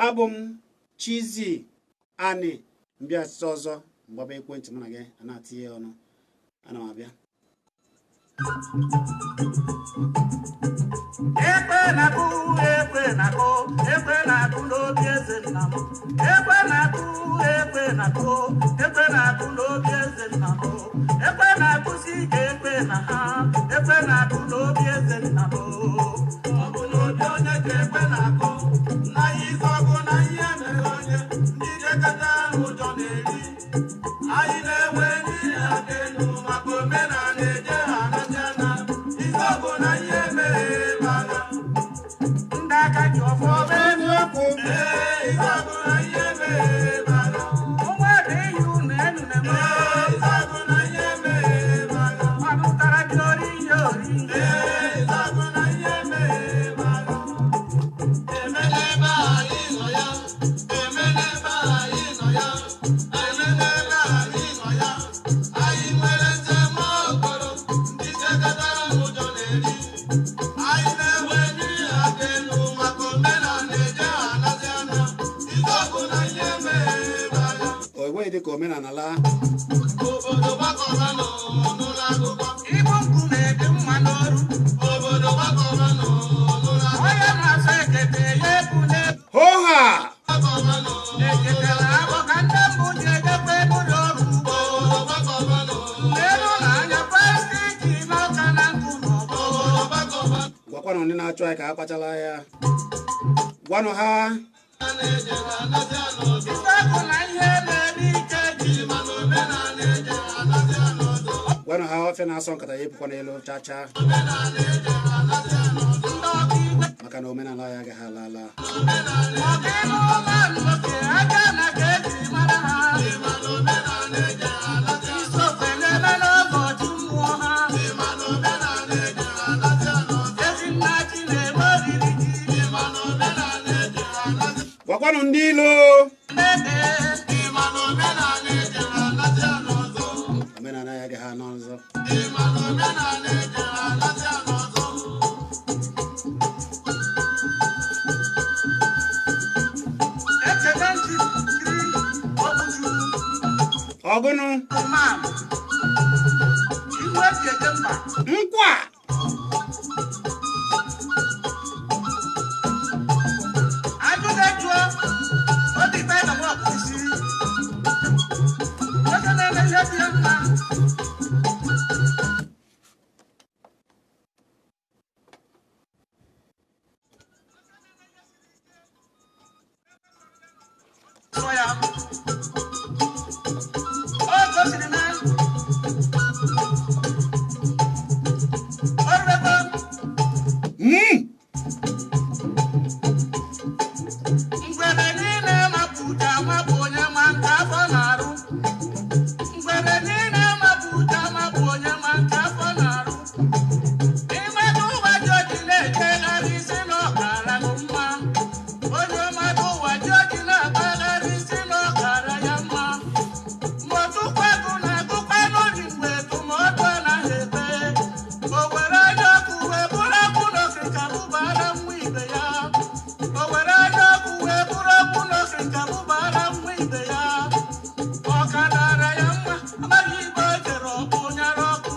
A: Abụ m Chizzy Ani mbịa asịsa ọzọ mgbaba ekwentị mụ na gị a na-atinye ọnụ. Ana m abịa.
B: Ekwe na-akụ, ekwe na-akụ, ekwe na-akụ n'obi eze nna m. Ekwe na-akụ, ekwe na-akụ, ekwe na-akụ n'obi eze nna m. Ekwe na-akụsi ike, ekwe na ha, ekwe na-akụ n'obi eze nna m.
C: Ọ bụ n'obi onye ka ekwe na-akụ, na izu ọgụ na ihe mere onye, ndị jekọta ụjọ na-eri. Anyị na-enwe n'ihi aka elu maka omenala eje ha anacha na izu ọgụ na ihe mere ebe agha.
B: Ndị aka ji ọfọ bụ
A: eziokwu.
C: Ee, izu ọgụ na ihe mere ebe agha.
B: Ụmụ ebe ehi unu enu na-eme.
C: Ee, izu ọgụ na ihe mere ebe agha.
B: Mmadụ tara gị ori ihe ori.
C: Ee, izu ọgụ na ihe mere ebe agha. Eme n'ebe anyị nọ ya, eme n'ebe anyị nọ ya, eme n'ebe anyị nọ ya. Anyị nwere njem okporo, ndị chekọtara ụjọ na-eri. Anyị na-enwe n'ihi aka elu maka omenala eje ha anazi anya. Izu ọgụ na ihe mere ebe agha.
A: O nweghị dịka omenala laa.
C: Obodo gbakọba n'ụlọ akụkọ.
B: Ibu nkume dị mma n'oru.
C: Obodo gbakọba n'ụlọ akụkọ.
B: Onye na-asọ ekete ya ebu n'ebu.
A: Hoha!
C: Gbakọba n'ụlọ
B: Ekete na-abụ ka ndị mbụ ji ejekwa eburu ọrụ ugbo.
C: Obodo gbakọba n'ụlọ
B: Elu na anya plastiki n'ọka na nkụ n'ọgbọ.
C: Obodo gbakọba
A: Gwakwanụ ndị na-achụ anyị ka ha kpachala ya. Gwanụ ha.
C: na-eje ha anazi anọdụ.
B: Ife bụ na ihe na-eme ike ji.
C: Mana omenala eje ha anazi anọdụ.
A: Gwanụ ha ọfịa na-asọ nkata ya epukwa n'elu chaa chaa.
C: Omenala eje ha anazi anọdụ.
B: Ndị ọka igwe.
A: Maka na omenala ya agaghị ala ala.
B: Ọka ịlụ ụlọ nwoke aka na ka eji mara ha.
C: Mana omenala eje ha anazi
B: Isi ofe na-eme n'oge ọchụ mmụọ ha.
C: Mana omenala eje ha anazi anọdụ.
B: Ezi nna chi na-eme oriri ji.
C: Mana omenala eje ha anazi
A: Gwakwanụ ndị ilo.
B: Mede.
C: Mana omenala eje ha anazi anọdụ.
A: Omenala ya agaghị anọ ọzọ.
C: Mana omenala eje ha anazi anọdụ.
B: Echeta nchi kiri okwuchukwu.
A: Ọgụnụ.
B: Imam. Ihu eji eje mba.
A: Nkwa.
B: Ajụjụ jụọ obi ikpe na mụ isi. Nwoke na-eme ihe dị ya mma. Sọ ya. O gosiri na o rubego. Ngwere niile mapụta mapụ onye ma nke afọ na-arụ. Ngwere niile mapụta mapụ onye ma nke afọ na-arụ. Ịmadụ ụwa ji oji na-ejegharị isi na ọkara gị mma. Onye ọmadụ ụwa ji oji na-akpagharị isi na ọkara ya mma. Mgbe na-agụkwa n'obi mgbe tụmọdụ anaghị ekpe. O were anya ọkụ wee bụrụ ọkụ n'okirika bụbara nwa ibe ya. O were anya ọkụ wee bụrụ ọkụ n'okirika bụbara nwa ibe ya. Ọka dara ya mma, amaghị igbe o jere ọkụ nyara ọkụ.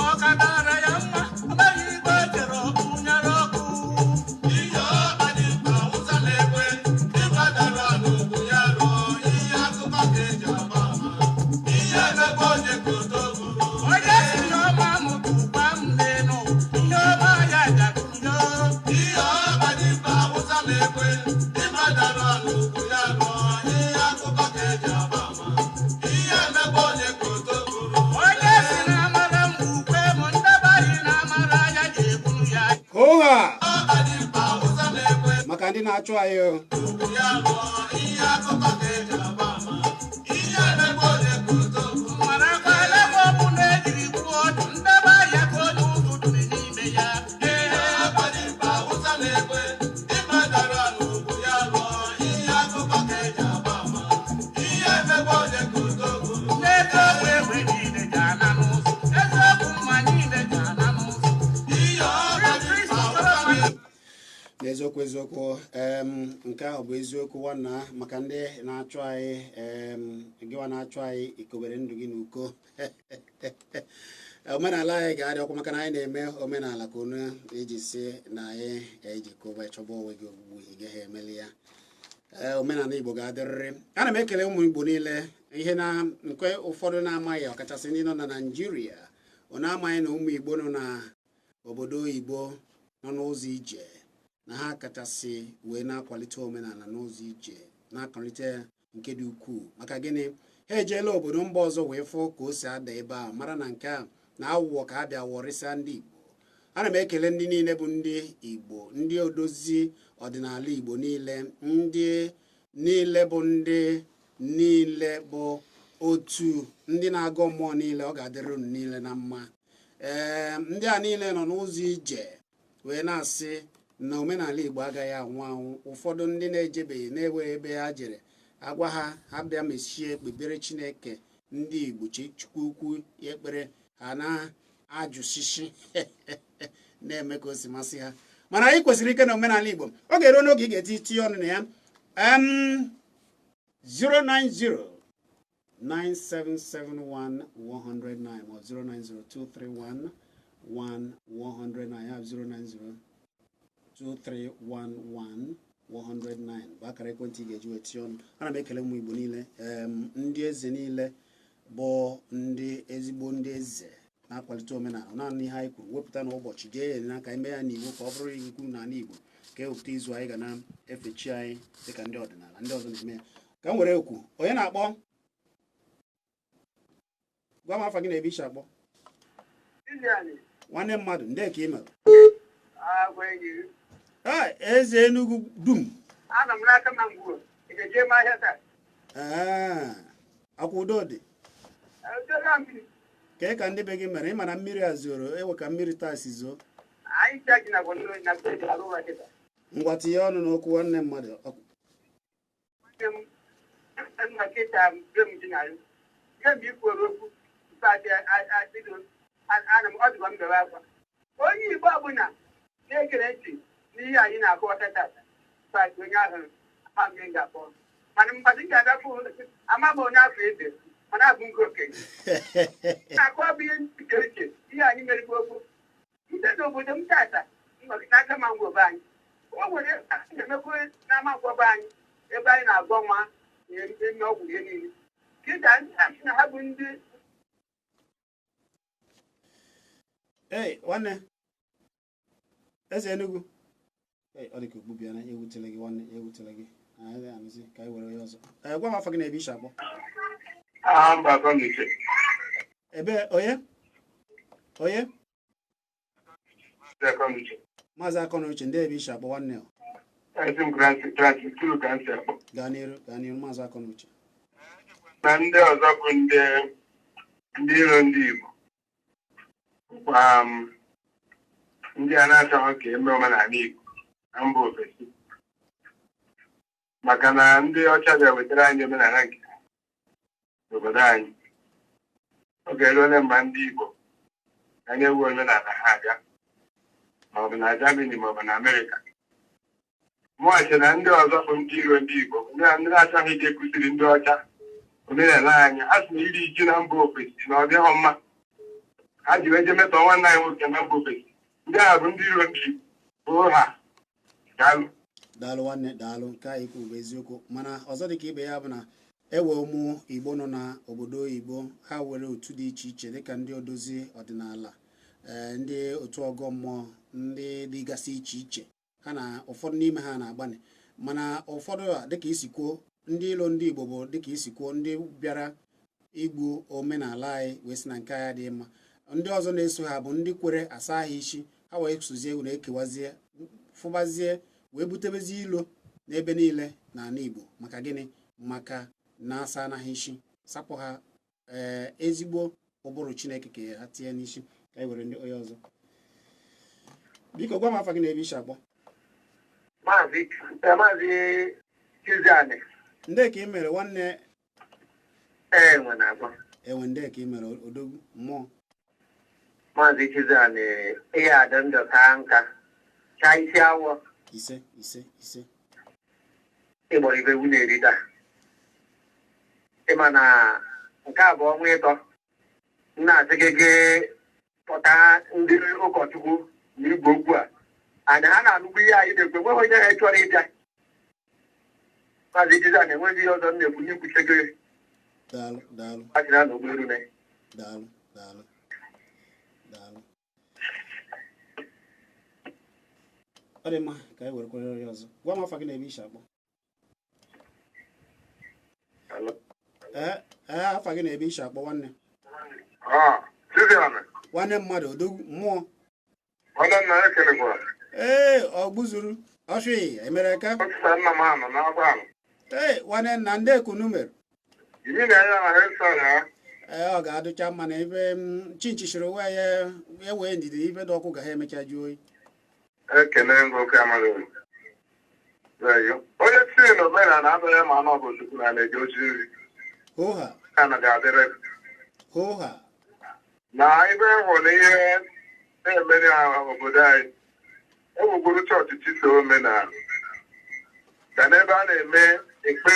B: Ọka dara ya mma, amaghị igbe o jere ọkụ nyara ọkụ.
C: Ihe ọba dị mkpa Awụsa na-ekwe, ịba dara n'ugwu ya rụọ, ihe akụkọ ka eji agba ama. Ihe emebe onye ka oto buru.
B: Onye si na ọma mụtụkwa m n'elu, ihe ọma ya jakunyo.
C: Ihe ọba dị mkpa Awụsa na-ekwe, ịba dara n'ugwu ya rụọ, ihe akụkọ ka eji agba ama. Ihe emebe onye ka oto buru.
B: Onye si na amara m ukwe m ndebanye na amara ya ga-egburu ya.
A: Hoha!
C: Ọba dị mkpa Awụsa na-ekwe,
A: Maka ndị na-achụ anyị o.
C: ugwu ya rụọ, ihe akụkọ ka eji agba ama. Ihe emebe onye ka oto buru.
B: Marakwa ebe ọ bụ na ejiri gbuo ọdụ ndebe ahịa ka onye ụtụtụ dị n'ime ya.
C: Ihe ọba dị mkpa Awụsa na-ekwe, ịba dara n'ugwu ya rụọ, ihe akụkọ ka eji
A: Eziokwu, eziokwu. Nke ahụ bụ eziokwu nwanna, maka ndị na-achụ anyị. Gịwa na-achụ anyị, ikobere ndụ gị n'uko. Omenala anyị ga-adị ọkwa, maka na anyị na-eme omenala ka unu eji si na anyị eji kobe chọba onwe gị ogbugbu, ị gaghị emeli ya. Ee, omenala Igbo ga-adịrịrị. Ana m ekele ụmụ Igbo niile. Ihe na nke ụfọdụ na-amaghị, ọkachasị ndị nọ na Naịjirịa, ọ na-amaghị na ụmụ Igbo nọ na obodo oyibo nọ n'ụzọ ije, na ha kachasị wee na-akwalite omenala n'ụzọ ije, na-akwalite ya nke dị ukwuu. Maka gịnị? Ha ejeela obodo mba ọzọ wee fụ ka o si ada ebe a, mara na nke a na awụwọ ka a bịa wọrịsịa ndị Igbo. Ana m ekele ndị niile bụ ndị Igbo, ndị odozi ọdịnala Igbo niile, ndị niile bụ ndị niile bụ otu ndị na-agọ mmụọ niile. Ọ ga-adịrị unu niile na mma. Ee, ndị a niile nọ n'ụzọ ije wee na-asị na omenala Igbo agaghị anwụ anwụ. Ụfọdụ ndị na-ejebeghị, na-enweghị ebe ha jere, agwa ha, ha bịa mechie kpebere Chineke ndị Igbo, Chukwu ukwu ya ekpere, ha na-ajụsisi na-eme ka o si masị ha. Mana anyị kwesịrị ike na omenala Igbo. Ọ ga-eruo n'oge ị ga-eti tinye ọnụ na ya. 090 9771 109 ma 090 231 1109, ya 090 2311 109 bụ akara ekwentị ị ga-eji wee tinye ọnụ. Ana m ekele ụmụ Igbo niile, ndị eze niile bụ ndị ezigbo ndị eze na-akwalite omenala. Naanị ihe anyị kwuru, wepụta na ụbọchị jee ya n'aka ime ya n'iwu ka ọ bụrụ ikwu n'ala Igbo, ka ewepụta izu anyị ga na-efe chi anyị dịka ndị ọdịnala ndị ọzọ na-eme ya. Ka m were ekwu onye na-akpọ. Gwa m afa gị na ebe ishi akpọ. Nwanne mmadụ, ndị ka ị mere? Ee, eze Enugu dum.
D: Anọ m n'aka ma mgbu ị ga-eje m ahịa taa.
A: Ee, akwa udo dị.
D: Edola mmiri.
A: Kee ka ndị be gị mere? Ịma na mmiri a zoro ewe ka mmiri taa si zoo.
D: Anyị chaji na gwọnụ na bed arụ ụra kịta.
A: Ngwa, tinye ọnụ n'okwu, nwanne mmadụ.
D: Nwanne m, nna kịta be m dị na ihe mgbe i kwuru okwu mkpadị adịdo ana m ọ dịkwa m bewe akwa. Onye Igbo ọbụla na-egere ntị n'ihe anyị na-akọwata tata mkpadị, onye ahụ ama m ihe m ga-akpọ, mana mkpadị m ga-agapụ ama m onye afọ ede, mana abụ nke okenye na-akọ bụ ihe nke uche ihe anyị mere bụ okwu ndị n'obodo m tata n'aka ma ngwobe anyị o nwere na-emekwa n'ama ngwobe anyị ebe anyị na-agwọ nwa na-eme ọgwụ ihe niile kịta ndị asị na ha bụ ndị.
A: Ei, nwanne eze Enugu. Ei, ọ dị ka okpu bịara. Ewutele gị, nwanne, ewutele gị. Anyị ga-anụzi ka anyị were onye ọzọ. Ee, gwa m afa gị na ebe ishi akpọ.
E: Aha mba Akọnuche.
A: Ebe onye onye?
E: Akọnuche.
A: Maazị Akọnuche, ndị ebe ishi akpọ, nwanne o?
E: Esi m Transit 2 ka m si akpọ.
A: Gaa n'iru, gaa n'iru, Maazị Akọnuche.
E: Na ndị ọzọ bụ ndị iro ndị Igbo bụkwa ndị a na-achọghị ka eme omenala Igbo na mba ofesi, maka na ndị ọcha bịa wetara anyị omenala nke ha n'obodo anyị. Oge eruole mgbe ndị Igbo ga na-ewu omenala ha abịa, maọbụ na Germany maọbụ na Amerịka. Mụghachi na ndị ọzọ bụ ndị iro ndị Igbo bụ ndị na-achọghị ije kụziri ndị ọcha omenala anyị. Ha sị na iri ji na mba ofesi na ọ dịghị mma, ha ji wee jee metọ nwanne anyị nwoke na mba ofesi. Ndị ahụ bụ ndị iro ndị Igbo bụ ha. Daalụ.
A: Daalụ, nwanne, daalụ. Nke anyị kwuru bụ eziokwu, mana ọzọ dị ka ibe ya bụ na ewe ụmụ Igbo nọ na obodo oyibo, ha were otu dị iche iche dịka ndị odozi ọdịnala, ee, ndị otu ọgọ mmụọ, ndị dịgasị iche iche. Ha na ụfọdụ n'ime ha na-agbanị, mana ụfọdụ a, dịka isi kwuo, ndị ilo ndị Igbo bụ, dịka isi kwuo, ndị bịara igbu omenala anyị wee sị na nke anyị adịghị mma. Ndị ọzọ na-eso ha bụ ndị kwere asa ha isi, ha wee sozie na-ekewazie, fụbazie, wee butebezie ilo n'ebe niile n'ala Igbo. Maka gịnị? Maka na asa anaghị isi sapụ ha. Ee, ezigbo ụbụrụ Chineke ka ha tinye n'isi. Ka anyị were ndị onye ọzọ. Biko gwa m afa gị na ebe isi akpọ.
D: Maazị Chiziani.
A: Ndị ka ị mere, nwanne?
D: Enwe na-agba.
A: Enwe, ndị ka ị mere, odogwu mmụọ?
D: Maazị Chiziani, ihe adị ndụ ka nka chaa isi awọ.
A: Ise, ise, ise.
D: Ịgbọrọ ibe egwu na-eri taa. Ịma na nke a bụ ọnwa ịtọ m na-asị gị gị kpọta ndị ụkọchukwu na igwe okwu a anyị ha na-anụkwu ihe anyị na-ekwu, enweghị onye ha chọrọ ịbịa. Maazị Jizan, enweghị ihe ọzọ m na-ekwu n'ikwuche gị.
A: Daalụ, daalụ.
D: Achịna na ụgbọelu na
A: Daalụ, daalụ, daalụ. Ọ dị mma ka anyị were kwere ya ọzọ. Gwa m afa gị na ebe ishi akpọ. Ee ee, afa gị na ebe ishi akpọ, nwanne.
E: Chiziana.
A: Nwanne mmadụ, odogwu mmụọ.
E: Nwanne nna ya kelekwara.
A: Ee, ọ gbuzuru ọchị emere ka
E: Ọtụtụ nna m anọ n'agba anọ.
A: Ee, nwanne nna, ndị ekunu mere.
E: Imi na ya na ha ya.
A: Ee, ọ ga-adụcha mma na ebe chinchi shiri onwe ya ya wee ndidi ibe dị ọkụ ga ha emecha jụọ oyi.
E: Ekele ngụ oke amadụ. Onye si na omenala abụghị ma na ọ bụ Chukwu na na-eje ozi nri.
A: Hoha.
E: Ana ga-adịrị.
A: Hoha.
E: Na ibe hụrụ na ihe na-emere obodo anyị, ewugoro chọọchị chiso omenala. Ka n'ebe a na-eme ekpe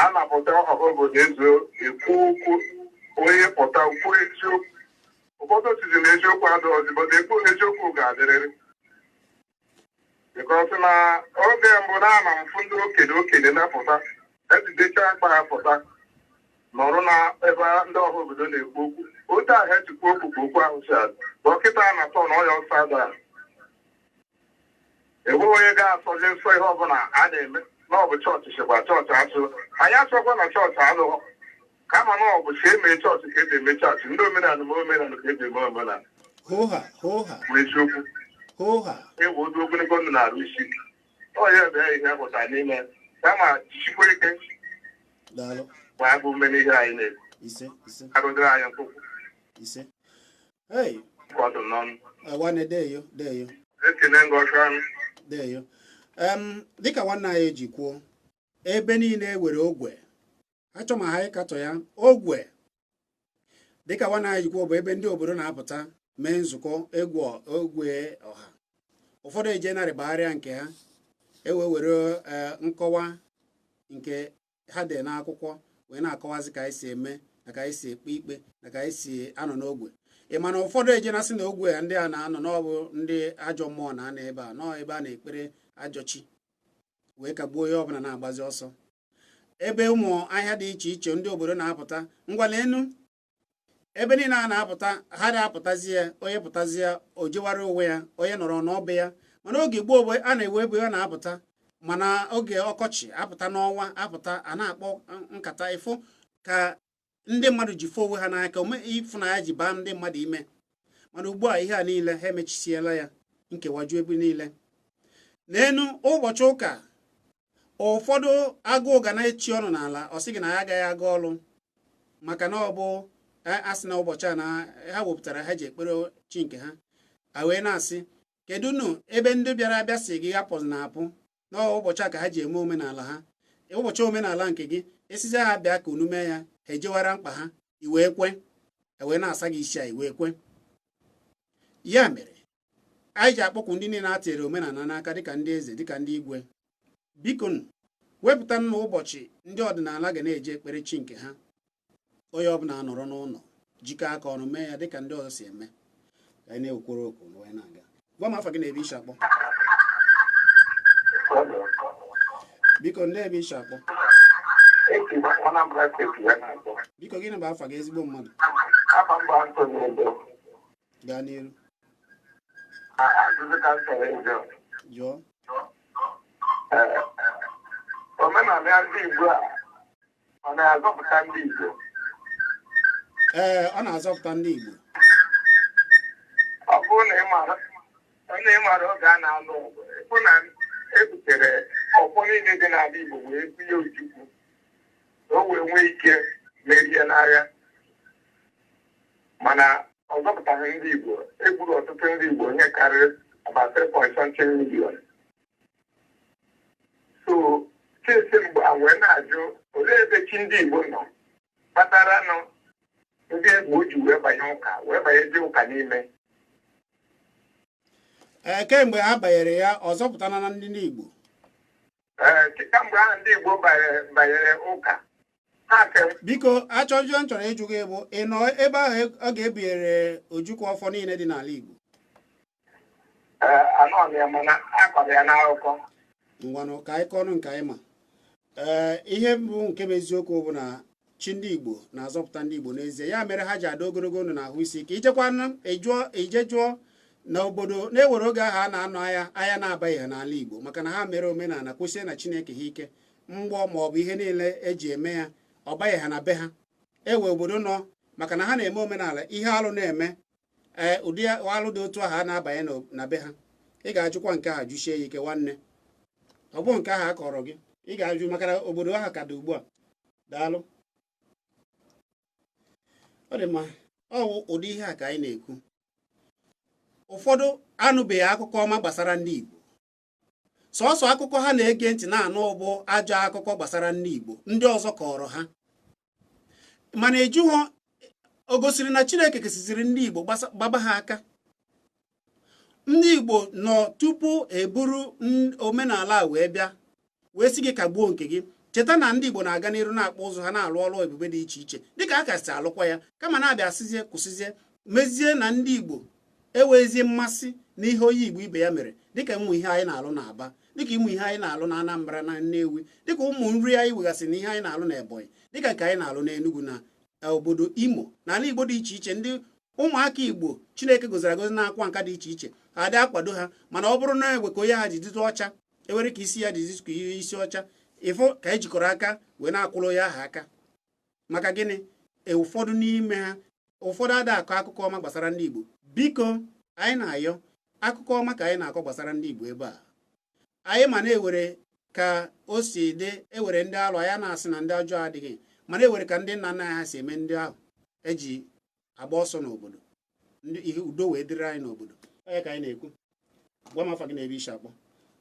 E: a na-apụta ọha obodo ezu ekwu okwu, onye pụta okwu eziokwu. Ụfọdụ sizi na eziokwu adịghịzi, but ekwu eziokwu ga-adịrịrị. Because na oge mbụ na ama mfụ ndị okenye okenye na-apụta ejidecha mkpa ha pụta nọrọ na ebe ndị ọha obodo na-ekwu okwu, otu ahụ ejikwa okwu ka okwu ahụ si adị. Dọkịta na-atọ na ọya ọsọ ada, enweghị onye ga-asọzi nsọ ihe ọbụla a na-eme na ọ bụ chọọchị chịkwa chọọchị asụ anyị asọkwa na chọọchị alụghọ, kama na ọ bụ si eme chọọchị ka eji eme chọọchị, ndị omenala ma omenala ka eji eme omenala.
A: Hoha, hoha.
E: Bụ eziokwu.
A: Hoha.
E: Ewu odu ogologo ndụ na-arụ isi ọ ya bụ ihe pụtara n'ime kama jisikwa ike.
A: Daalụ.
E: Gbaa bụ ume n'ihe anyị na-ekwu.
A: Ise, ise.
E: Arụdịrị anyị mkpụkpụ.
A: Ise. Hey.
E: Ka ọ dị n'ọnụ.
A: Nwanne, deyo, deyo.
E: Ekene ngọzi ọnụ.
A: Deyo. Dịka nwanne anyị ji kwuo, ebe niile e were ogwe achọ ma ha ịkatọ ya ogwe, dịka nwanne anyị ji kwuo, bụ ebe ndị obodo na-apụta mee nzukọ egwu ogwe ọha. Ụfọdụ eje narịbagharịa nke ha ewe were nkọwa nke ha dị n'akwụkwọ wee na-akọwazi ka anyị si eme na ka anyị si ekpe ikpe na ka anyị si anọ n'ogwe. Ị ma na ụfọdụ eje na-asị na ogwe ndị a na-anọ n'ọbụ ndị ajọ mmụọ na-anọ ebe a, nọọ ebe a na-ekpere ajọ chi, wee kagbuo onye ọbụla na-agbazi ọsọ. Ebe ụmụ ahịa dị iche iche ndị obodo na-apụta ngwalenu, ebe niile a na-apụta ha na-apụtazi ya, onye pụtazi ya o jewara onwe ya, onye nọrọ n'ọbe ya. Mana oge gboo bụ a na-ewe ebe a na-apụta, mana oge ọkọchị apụta n'ọnwa apụta a na-akpọ nkata ịfụ ka ndị mmadụ ji foo onwe ha n'aka, ịfụnanya ji baa ndị mmadụ ime. Mana ugbu a ihe a niile ha emechisiela ya, nkewaju ebe niile. N'enu ụbọchị ụka ụfọdụ agụụ ga na-echi ọnụ n'ala, ọ sị gị na ya agaghị aga ọlụ maka na ọ bụ asị na ụbọchị a na ha wepụtara ha ji ekpere chi nke ha. A wee na-asị kedu nụ ebe ndị bịara abịa si gị hapụ na apụ n'ụbọchị a ka ha ji eme omenala ha. Ụbọchị omenala nke gị esizi ha bịa ka unu mee ya, ha ejewara mkpa ha, iwee kwe, ewee na-asa gị isi a iwee kwe. Ya mere anyị ji akpọkwu ndị niile a tịrị omenala n'aka, dịka ndị eze, dịka ndị igwe, biko wepụta nna ụbọchị ndị ọdịnala ga na-eji ekpere chi nke ha. Onye ọbụla nọrọ n'ụlọ jikọ aka ọnụ mee ya dịka ndị ọzọ si eme. Ka anyị na-ekworo okwu na onye na-aga. Gwa m afa gị na ebe ishi akpọ. Biko, ndị ebe ishi akpọ. Biko, gịnị bụ afa gị, ezigbo mmadụ? Gaa n'iru. Jụọ.
E: Omenala ndị Igbo a ọ na-azọpụta ndị Igbo?
A: Ee, ọ na-azọpụta ndị Igbo.
E: Ọ bụrụ na ị mara oge a na-alụ ọgụ, ịfụ na e butere ọfọ niile dị n'ala Igbo wee bunye Ojukwu ka o wee nwee ike merie n'agha, mana ọ zọpụtaghị ndị Igbo. Egburu ọtụtụ ndị Igbo, ihe karịrị about 3.something million. So chesi mgbe a wee na-ajụ olee ebe chi ndị Igbo nọ kpatara nụ ndị Igbo ji wee banye ụka, wee banyezie ụka n'ime.
A: Ee, kemgbe ha banyere ya, ọ zọpụtana na ndị Igbo?
E: Ee, kamgbe ahụ ndị Igbo banyere ụka ha ke.
A: Biko, achọjụọ m chọrọ ịjụ gị bụ, ị nọ ebe ahụ ọ ga-ebinyere Ojukwu ọfọ niile dị n'ala Igbo?
E: Ee, anọ m ya, mana akọrọ ya n'akụkọ.
A: Ngwanụ, ka anyị kọọnụ nke anyị ma. Ee, ihe bụ nke bụ eziokwu bụ na chi ndị Igbo na-azọpụta ndị Igbo n'ezie. Ya mere ha ji ada ogologo ndụ na ahụ isi ike. Ijekwanụ ije jụọ na obodo na-ewere oge ahụ a na-anọ agha, agha na-abaghị ha n'ala Igbo, maka na ha mere omenala kwụsie na Chineke ha ike. Mgbọ ma ọ bụ ihe niile eji eme ya, ọ baghị ha na be ha. Ewe obodo nọ maka na ha na-eme omenala, ihe alụ na-eme, ee, ụdị alụ dị otu ahụ a na-abanye na be ha. Ị ga-ajụkwa nke ahụ, jụchie ya ike, nwanne. Ọ bụ nke ahụ a kọrọ gị, ị ga-ajụ, maka na obodo ahụ ka dị ugbu a. Daalụ, ọ dị mma. Ọ wụ ụdị ihe a ka anyị na-ekwu. Ụfọdụ anụbeghị akụkọ ọma gbasara ndị Igbo. Sọsọ akụkọ ha na-ege ntị na-anụ bụ ajọ akụkọ gbasara ndị Igbo ndị ọzọ kọrọ ha. Mana ejughọ o gosiri na Chineke kesiziri ndị Igbo gbaba ha aka. Ndị Igbo nọ tupu eburu omenala a wee bịa, wee sị gị kagbuo nke gị. Cheta na ndị Igbo na-aga n'iru na-akpụ ụzụ ha, na-alụ ọrụ ebube dị iche iche dịka a kasị alụkwa ya, kama na-abịa asịzie kwụsịzie, mezie na ndị Igbo enweghịzi mmasị n'ihe onye Igbo ibe ya mere, dịka ụmụ ihe anyị na-alụ n'Aba, dịka ụmụ ihe anyị na-alụ na Anambra na Nnewi, dịka ụmụ nri anyị wegasị na ihe anyị na-alụ na Ebonyi, dịka nke anyị na-alụ n'Enugu na obodo Imo na ala Igbo dị iche iche. Ndị ụmụaka Igbo Chineke goziri agozi na-akwa nka dị iche iche, ha adị akwado ha. Mana ọ bụrụ na egwe ka onye ha ji dịtụ ọcha, ewere ka isi ya dịzi ka ihe isi ọcha, ịfụ ka e jikọrọ aka wee na-akwụrụ onye ahụ aka. Maka gịnị? Ụfọdụ n'ime ha, ụfọdụ ada akọ akụkọ ọma gbasara ndị Igbo. Biko, anyị na-ayọ akụkọ ọma ka anyị na-akọ gbasara ndị Igbo ebe a. Anyị ma na-ewere ka o si dị, ewere ndị alụ anyị na-asị na ndị ọjọọ adịghị, mana ewere ka ndị nna nna anyị ha si eme, ndị ahụ eji agba ọsọ n'obodo, ndị ihe udo wee dịrị anyị n'obodo. Onye ka anyị na-ekwu? Gwa m afa gị na ebe isi akpọ.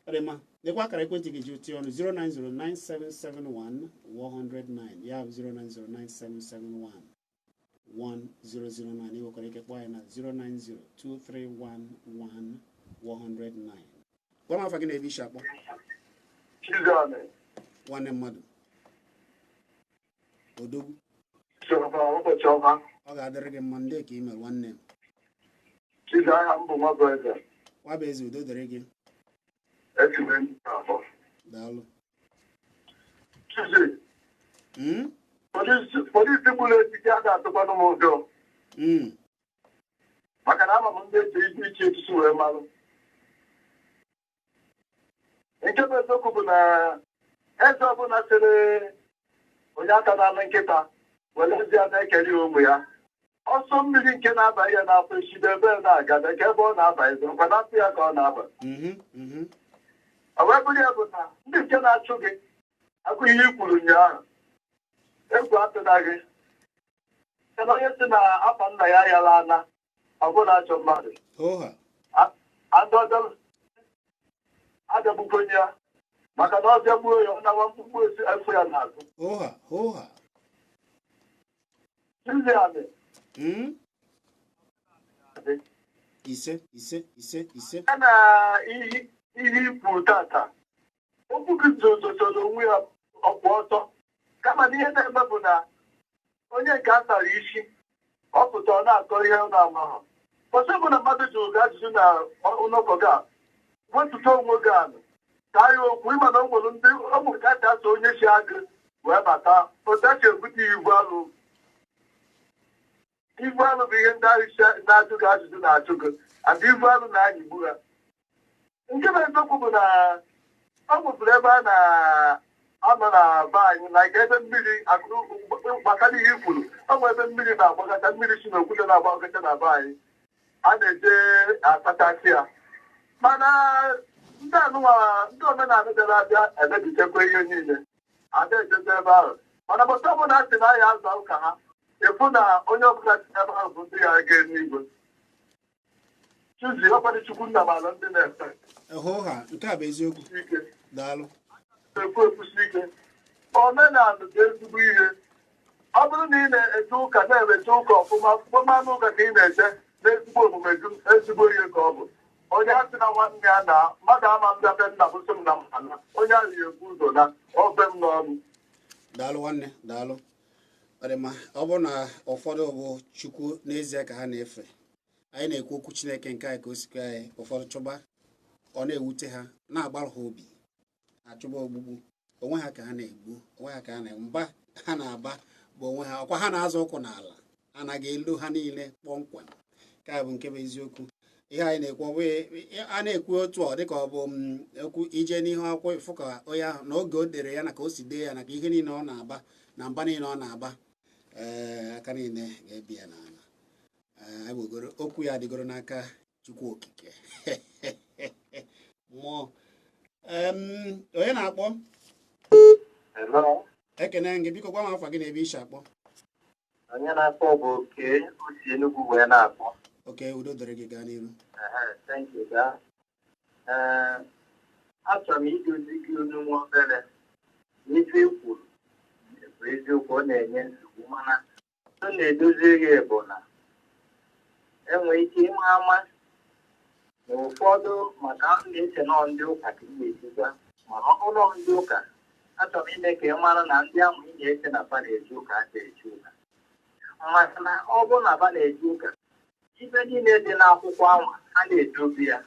A: Ọ dị mma. Lekwa akara ekwentị gị ji tie ọnụ: 0909771 109. Ya bụ 0909771 1009. Ị nwekwara ike kpọọ anyị na 0902311 109. Gwa m afa gị na ebe isi akpọ.
E: Chizọnị.
A: Nwanne mmadụ, odogwu.
E: Chiọma, ụbọchị ọma.
A: Ọ ga-adịrị gị mma. Ndị ka ime, nwanne m.
E: Chizo, aha m bụ Nwabueze.
A: Nwa bụ eze, udo dịrị gị.
E: Echiri m abụọ.
A: Daalụ.
E: Chizi, polisi gburu etiti a ga-atụkwanụ m ụjọ, maka na ama m ndị eji ibu iche echichi wee malụ. Nke bụ eziokwu bụ na eze ọbụla sịrị onye aka na-anụ nkịta were ezi ya na-ekeri ụmụ ya ọsọ mmiri nke na-aba ya n'afọ eshide ebe na-aga ka ebe ọ na-aba eze nkwa na-apụ ya ka ọ na-aba. Ọ wee bụrụ ya bụ na ndị nke na-achụ gị akụ ihe i kwuru ụnyaahụ, egwu atụna gị. Kedu onye si na afa nna ya yala ana ọ bụla achọ mmadụ?
A: Hoha.
E: Adọgbukwenye ya, maka na ọ bịagbuo ya, ọ nawa mkpukpu esi efu ya n'azụ.
A: Hoha, hoha.
E: Ndị anị dị.
A: Ise, ise, ise, ise.
E: Ya na ihe ikwu tata, okwu gị zozosoro onwe ya ọkwụ ọtọ, kama na ihe na-eme bụ na onye nke a tara isi, ọ pụta, ọ na-akọ ihe ọ na-amahụ. Ọsọ bụ na mmadụ jụrụ gị ajụjụ na ụlọkọ gị a, wetụta onwe gị anụ taa ya okwu. Ịma na o nwere ndị o nwere ka a asọ onye si agụ wee bata, otu esi ebute ibu alụ. Ibu alụ bụ ihe ndị ahụ na-ajụ gị ajụjụ na-ajụ gị, and ibu alụ na-anyịgbu ha. Nke bụ eziokwu bụ na ọ nwepụrụ ebe a na-anọ na be anyị na nke ebe mmiri gbasara ihe i kwuru. Ọ nwere ebe mmiri na-agbagacha, mmiri si n'okwute na-agbagacha na be anyị, a na-eje asachasị ya. Mana ndị anụnwa, ndị omenala bịara abịa emebichekwa ihe niile, ada ejebe ebe ahụ. Mana bọta ọbụla a sị na ya aza ụka ha, efu na onye ọbụla si ebe ahụ bụ ndị ya ga eluigwe. Chuzi ọkwadị Chukwu nna mala ndị na-efe.
A: Hoha, nke a bụ eziokwu.
E: Ike.
A: Daalụ.
E: Ekwu ekwusi ike, omenala bụ ezigbo ihe. Ọ bụrụ na ị na-eje ụka, na-emeje ụka ọfụma, mmanụ ụka ka ị na-eje n'ezigbo omume gị, ezigbo ihe ka ọ bụ. Onye asị na nwanne ya na mmadụ ama mbịa be nna bụ sị m na mma onye ahụ ya ebu ụzọ na ofe m n'ọnụ.
A: Daalụ nwanne, daalụ. Ọ dị mma. Ọ bụrụ na ụfọdụ bụ Chukwu n'ezie ka ha na-efe, anyị na-ekwu okwu Chineke nke anyị ka o sikwa anyị, ụfọdụ chụba, ọ na-ewute ha, na-agbarụ ha obi, achụba ogbugbu onwe ha ka ha na-egbu onwe ha, ka ha na mba ha na-aba bụ onwe ha, ọkwa ha na-azọ ụkwụ n'ala, anaghị elu ha niile kpọmkwem. Nke a bụ nke bụ eziokwu. Ihe anyị na-ekwu, ọ bụghị a na-ekwu otu ọ dịka ọ bụ okwu ije n'ihu akwụkwọ ịfụ ka onye ahụ na oge o dere ya na ka o si dee ya na ka ihe niile ọ na-aba na mba niile ọ na-aba, ee, aka niile ga-ebi ya n'ala. Ee, anyị wegoro okwu ya adịgoro n'aka Chukwu Okike mmụọ. Onye na-akpọ?
F: Hello.
A: Ekene gị, biko gwa m afa gị na ebe isi akpọ.
F: Onye na-akpọ bụ Oke, o si Enugu wee na-akpọ.
A: Oke, udo dịrị gị, gaa n'iru.
F: Ehe, thank you, gaa. Ee, achọrọ m idozi gị olu nwa obere. N'ife i kwuru bụ eziokwu, ọ na-enye nsogbu, mana ọ na-edozi gị bụ na enwere ike ịma ama na ụfọdụ maka m na-eche nọ ndị ụka ka ị ga-esikwa, mana ọ bụrụ ndị ụka, achọrọ m ime ka ị mara na ndị ahụ ị na-eche na fa na-eje ụka adịghị eje ụka, maka na ọ bụrụ na fa na-eje ụka, ife niile dị n'akwụkwọ ahụ ha na-edobe ya,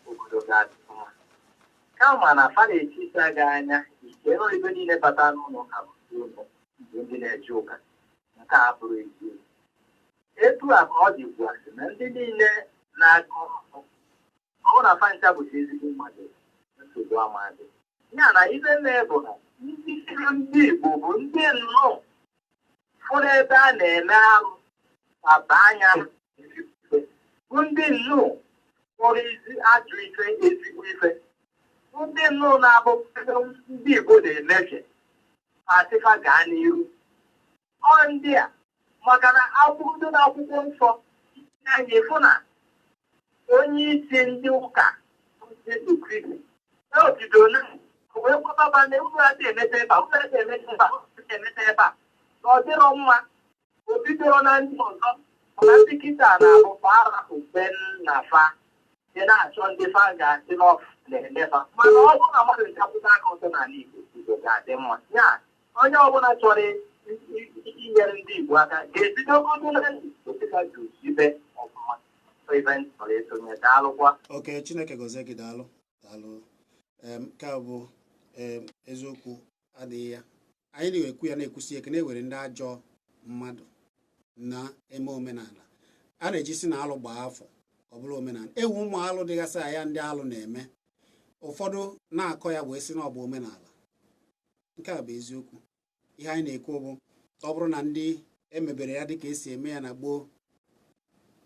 F: obodo ga-adị mma. Kama na fa na-etisa gị anya ike nọ, ife niile bata n'ụlọ ụka bụ ụlọ bụ ndị na-eje ụka. Nke a bụrụ eziokwu. Etu a ka ọ dịkwa na ndị niile na-akọ ọ bụrụ na fa ncha bụcha ezigbo mmadụ, nsogbu amadị ya na ife mee bụ na ndị ndị Igbo bụ ndị nnọọ fụrụ ebe a na-eme arụ ma baa anya, bụ ndị nnọọ kpọrọ ezi ajọ ife ezigbo ife, bụ ndị nnọọ na-abụ ndị Igbo na-emefie asịfa gaa n'iru. Ọ ndị a, maka na akwụkwọ na akwụkwọ nsọ anyị fụ na onye isi ndị ụka Jesu Kristi ebido na wee gwababa na unu adị emeta ebe a, unu adị emeta ebe a, unu adị emeta ebe a, na ọ dịrọ mma. O bidoro na ndị ọzọ, mana ndị kịta na-abụ fa arapụ be nna fa dị na-achọ ndị fa ga-asị n'ọfụ na-eme fa. Mana ọ bụrụ na mmadụ nchapụta aka ọtọ n'ala Igbo, Igbo ga-adị mma. Ya onye ọbụla chọrọ inyere ndị Igbo aka ga-ebidogodo na ndị Igbo dịka ji ibe ọfụma. Ibe m chọrọ ịtụnye, daalụkwa.
A: Oke, Chineke gọzie gị. Daalụ, daalụ. Nke a bụ eziokwu adịghị ya. Anyị na-ekwu ya, na-ekwusi ike na-ewere ndị ajọ mmadụ na-eme omenala a na-eji si na alụ gbaa afọ, ọ bụrụ omenala ewu ụmụ alụ dịgasị ya, ndị alụ na-eme ụfọdụ na-akọ ya wee sị na ọ bụ omenala. Nke a bụ eziokwu. Ihe anyị na-ekwu bụ, ọ bụrụ na ndị emebere ya dịka esi eme ya na gboo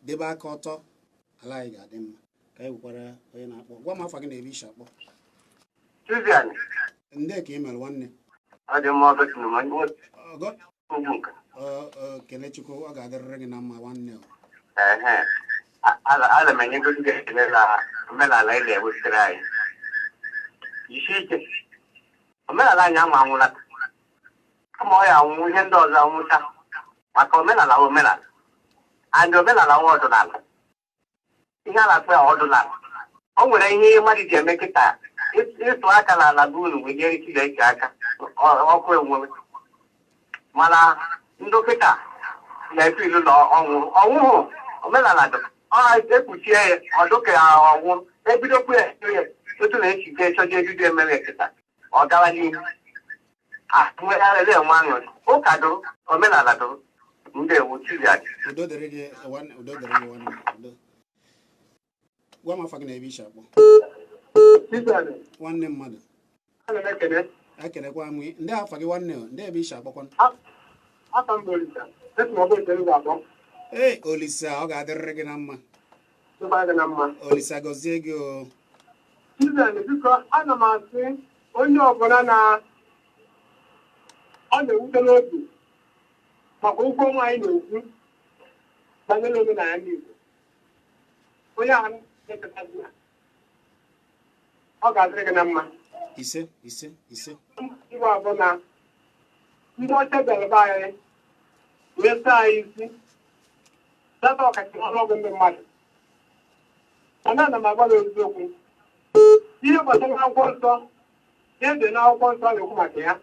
A: debe aka ọtọ, ala anyị ga-adị mma. Ka anyị nwekwara onye na-akpọ. Gwa m afa gị na ebe isi akpọ.
E: Susan.
A: Ndị ka ị mere, nwanne?
E: Ọ dị mma, ọbụ sinima
A: Ọgọ.
E: Ugwu nka.
A: Kenechukwu, ọ ga-adịrịrị gị na mma, nwanne o.
E: Ehe, ana m enyegodu gị ekele na omenala ị na-ewetara anyị. Jisie ike. Omenala anyị anwụ anwụla, kama ọ ya anwụ, ihe ndị ọzọ anwụcha, maka omenala wụ omenala and omenala wụ ọdịnala. Ihe a na-akpọ ya ọdịnala, o nwere ihe mmadụ ji eme kịta ịtụ aka n'ala bụ unu wee nyere Chineke aka ọkụ enwewe, mana ndị kịta na-efe ilu na ọnwụ ọnwụhụ omenala dị, ọ ekpuchie ya, ọ dụka ya ọnwụ, ebidokwu ya ya otu na-echike chọje ebido emere kịta, ọ gawa n'ihu enwe aṅụrị. Ụka dụrụ, omenala dụrụ. Ndewo, Chiziadị.
A: Udo dịrị gị nwanne, udo dịrị gị nwanne, udo. Gwa m afa gị na ebe isi akpọ.
D: Susan,
A: Nwanne mmadụ.
D: Ana m ekene.
A: Ekelekwa m gị. Ndị afa gị, nwanne o, ndị ebe isi akpọkwa?
D: Afa m bụ Olisa. Esi m ọbụ nke m ga-akpọ.
A: Ee, Olisa, ọ ga-adịrịrị gị na mma.
D: Tụba gị na mma.
A: Olisa gọzie gị o.
D: Susan, biko, ana m asị onye ọbụla na ọ na-ewute n'obi maka ụgwọ ọnwa anyị na-ekwu banyere omenala ndị Igbo, onye ahụ na-echetazi ya, ọ ga-adịrị gị na mma.
A: Ise, ise, ise.
D: Igbo abụ na ndị ọcha bịara be anyị wee saa anyị isi data, ọkacha ọnụọgụ ndị mmadụ. Mana ana m agwa gị eziokwu. Ihe gbasara akwụkwọ nsọ, ihe dị n'akwụkwọ nsọ a na-ekwu maka ya.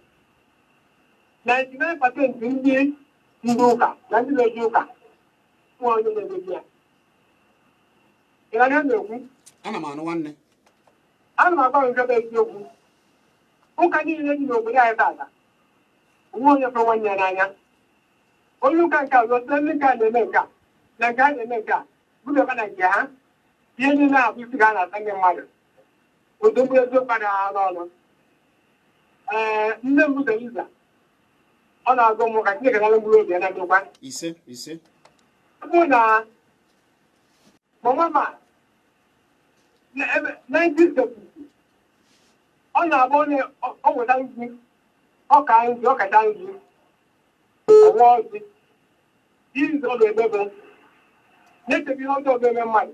D: 99% ndị ndị ụka na ndị na-eje ụka nwa onye na-edozi ya. Ị na ihe m na-ekwu?
A: Ana m anụ, nwanne.
D: Ana m agwa gị nke bụ eziokwu. Ụka niile dị n'obodo anyị tata, onwe onye fụrụ nwanne ya n'anya. Onye ụka nke a lụọ ndị nke a na-eme nke a na nke a na-eme nke a budaba na nke ha. Ihe niile a bụ isi ka a na-ata ndị mmadụ. Otu mkpụrụ eziokwu adịghị ha n'ọnụ. Ee, nne m bụ Teresa, ọ na-agụ m ka Chineke nara mkpụrụ obi ya na ndokwa.
A: Ise, ise.
D: Ọ bụrụ na mama ma na ebe 1970, ọ na-abụ onye ọ weta nzu, ọka nzu, ọkacha nzu, ọwa ọjị izu ọ ga-eme bụ na-echebe ihe ọjọọ ga-eme mmadụ,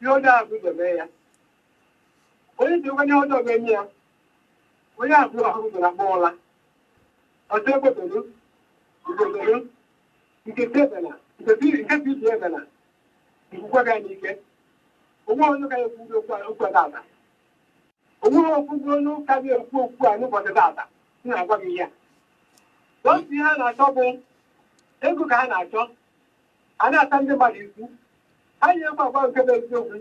D: ihe ọjọọ ahụ ụzọ mee ya. Onye chekwa ihe ọjọọ ga-eme ya, onye ahụ ahụ ụzọ na-akpọ ụla ọchọ egbebelu ugodolu nke si ebena nke si ibi ebena nkwukwe ga n'ike. Onwe onye ka ekwu okwu okwu a tata, onweghị okwu bụ onye ụka ga-ekwu okwu a n'ụbọchị tata m na-agwa gị ihe a. Otu ihe a na-achọ bụ ego ka ha na-achọ, a na-ata ndị mmadụ isi. Ha nyekwa agwa nke bụ eziokwu,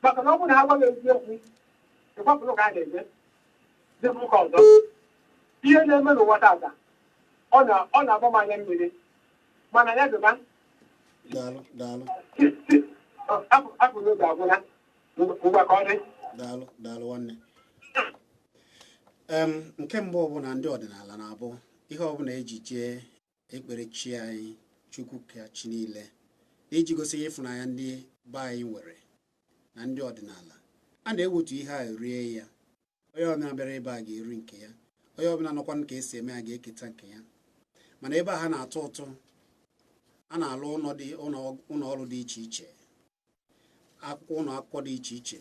D: maka na ọ bụrụ na ha gwaghị eziokwu, ịkwapụrụ ka ha na-eme dịbụ ụka ọzọ. Ihe na-eme n'ụwa tata, ọ na-agba m anya mmiri, mana ya dịba.
A: Daalụ, daalụ.
D: Afọ n'oge agwụla ngwa ka ọ dị.
A: Daalụ, daalụ, nwanne. Nke mbụ bụ na ndị ọdịnala na-abụ ihe ọbụla eji jee ekpere chi anyị, Chukwu ka chi niile, iji gosi ịfụnanya ndị be anyị nwere na ndị ọdịnala, a na-ewetu ihe a rie ya. Onye ọbụla bịara ebe a ga-eri nke ya, onye ọbụla nọkwa ka esi eme ya ga-eketa nke ya. Mana ebe a ha na-atụ ụtụ, a na-alụ ụlọ dị ụlọ ọrụ dị iche iche, akwụkwọ, ụlọ akwụkwọ dị iche iche,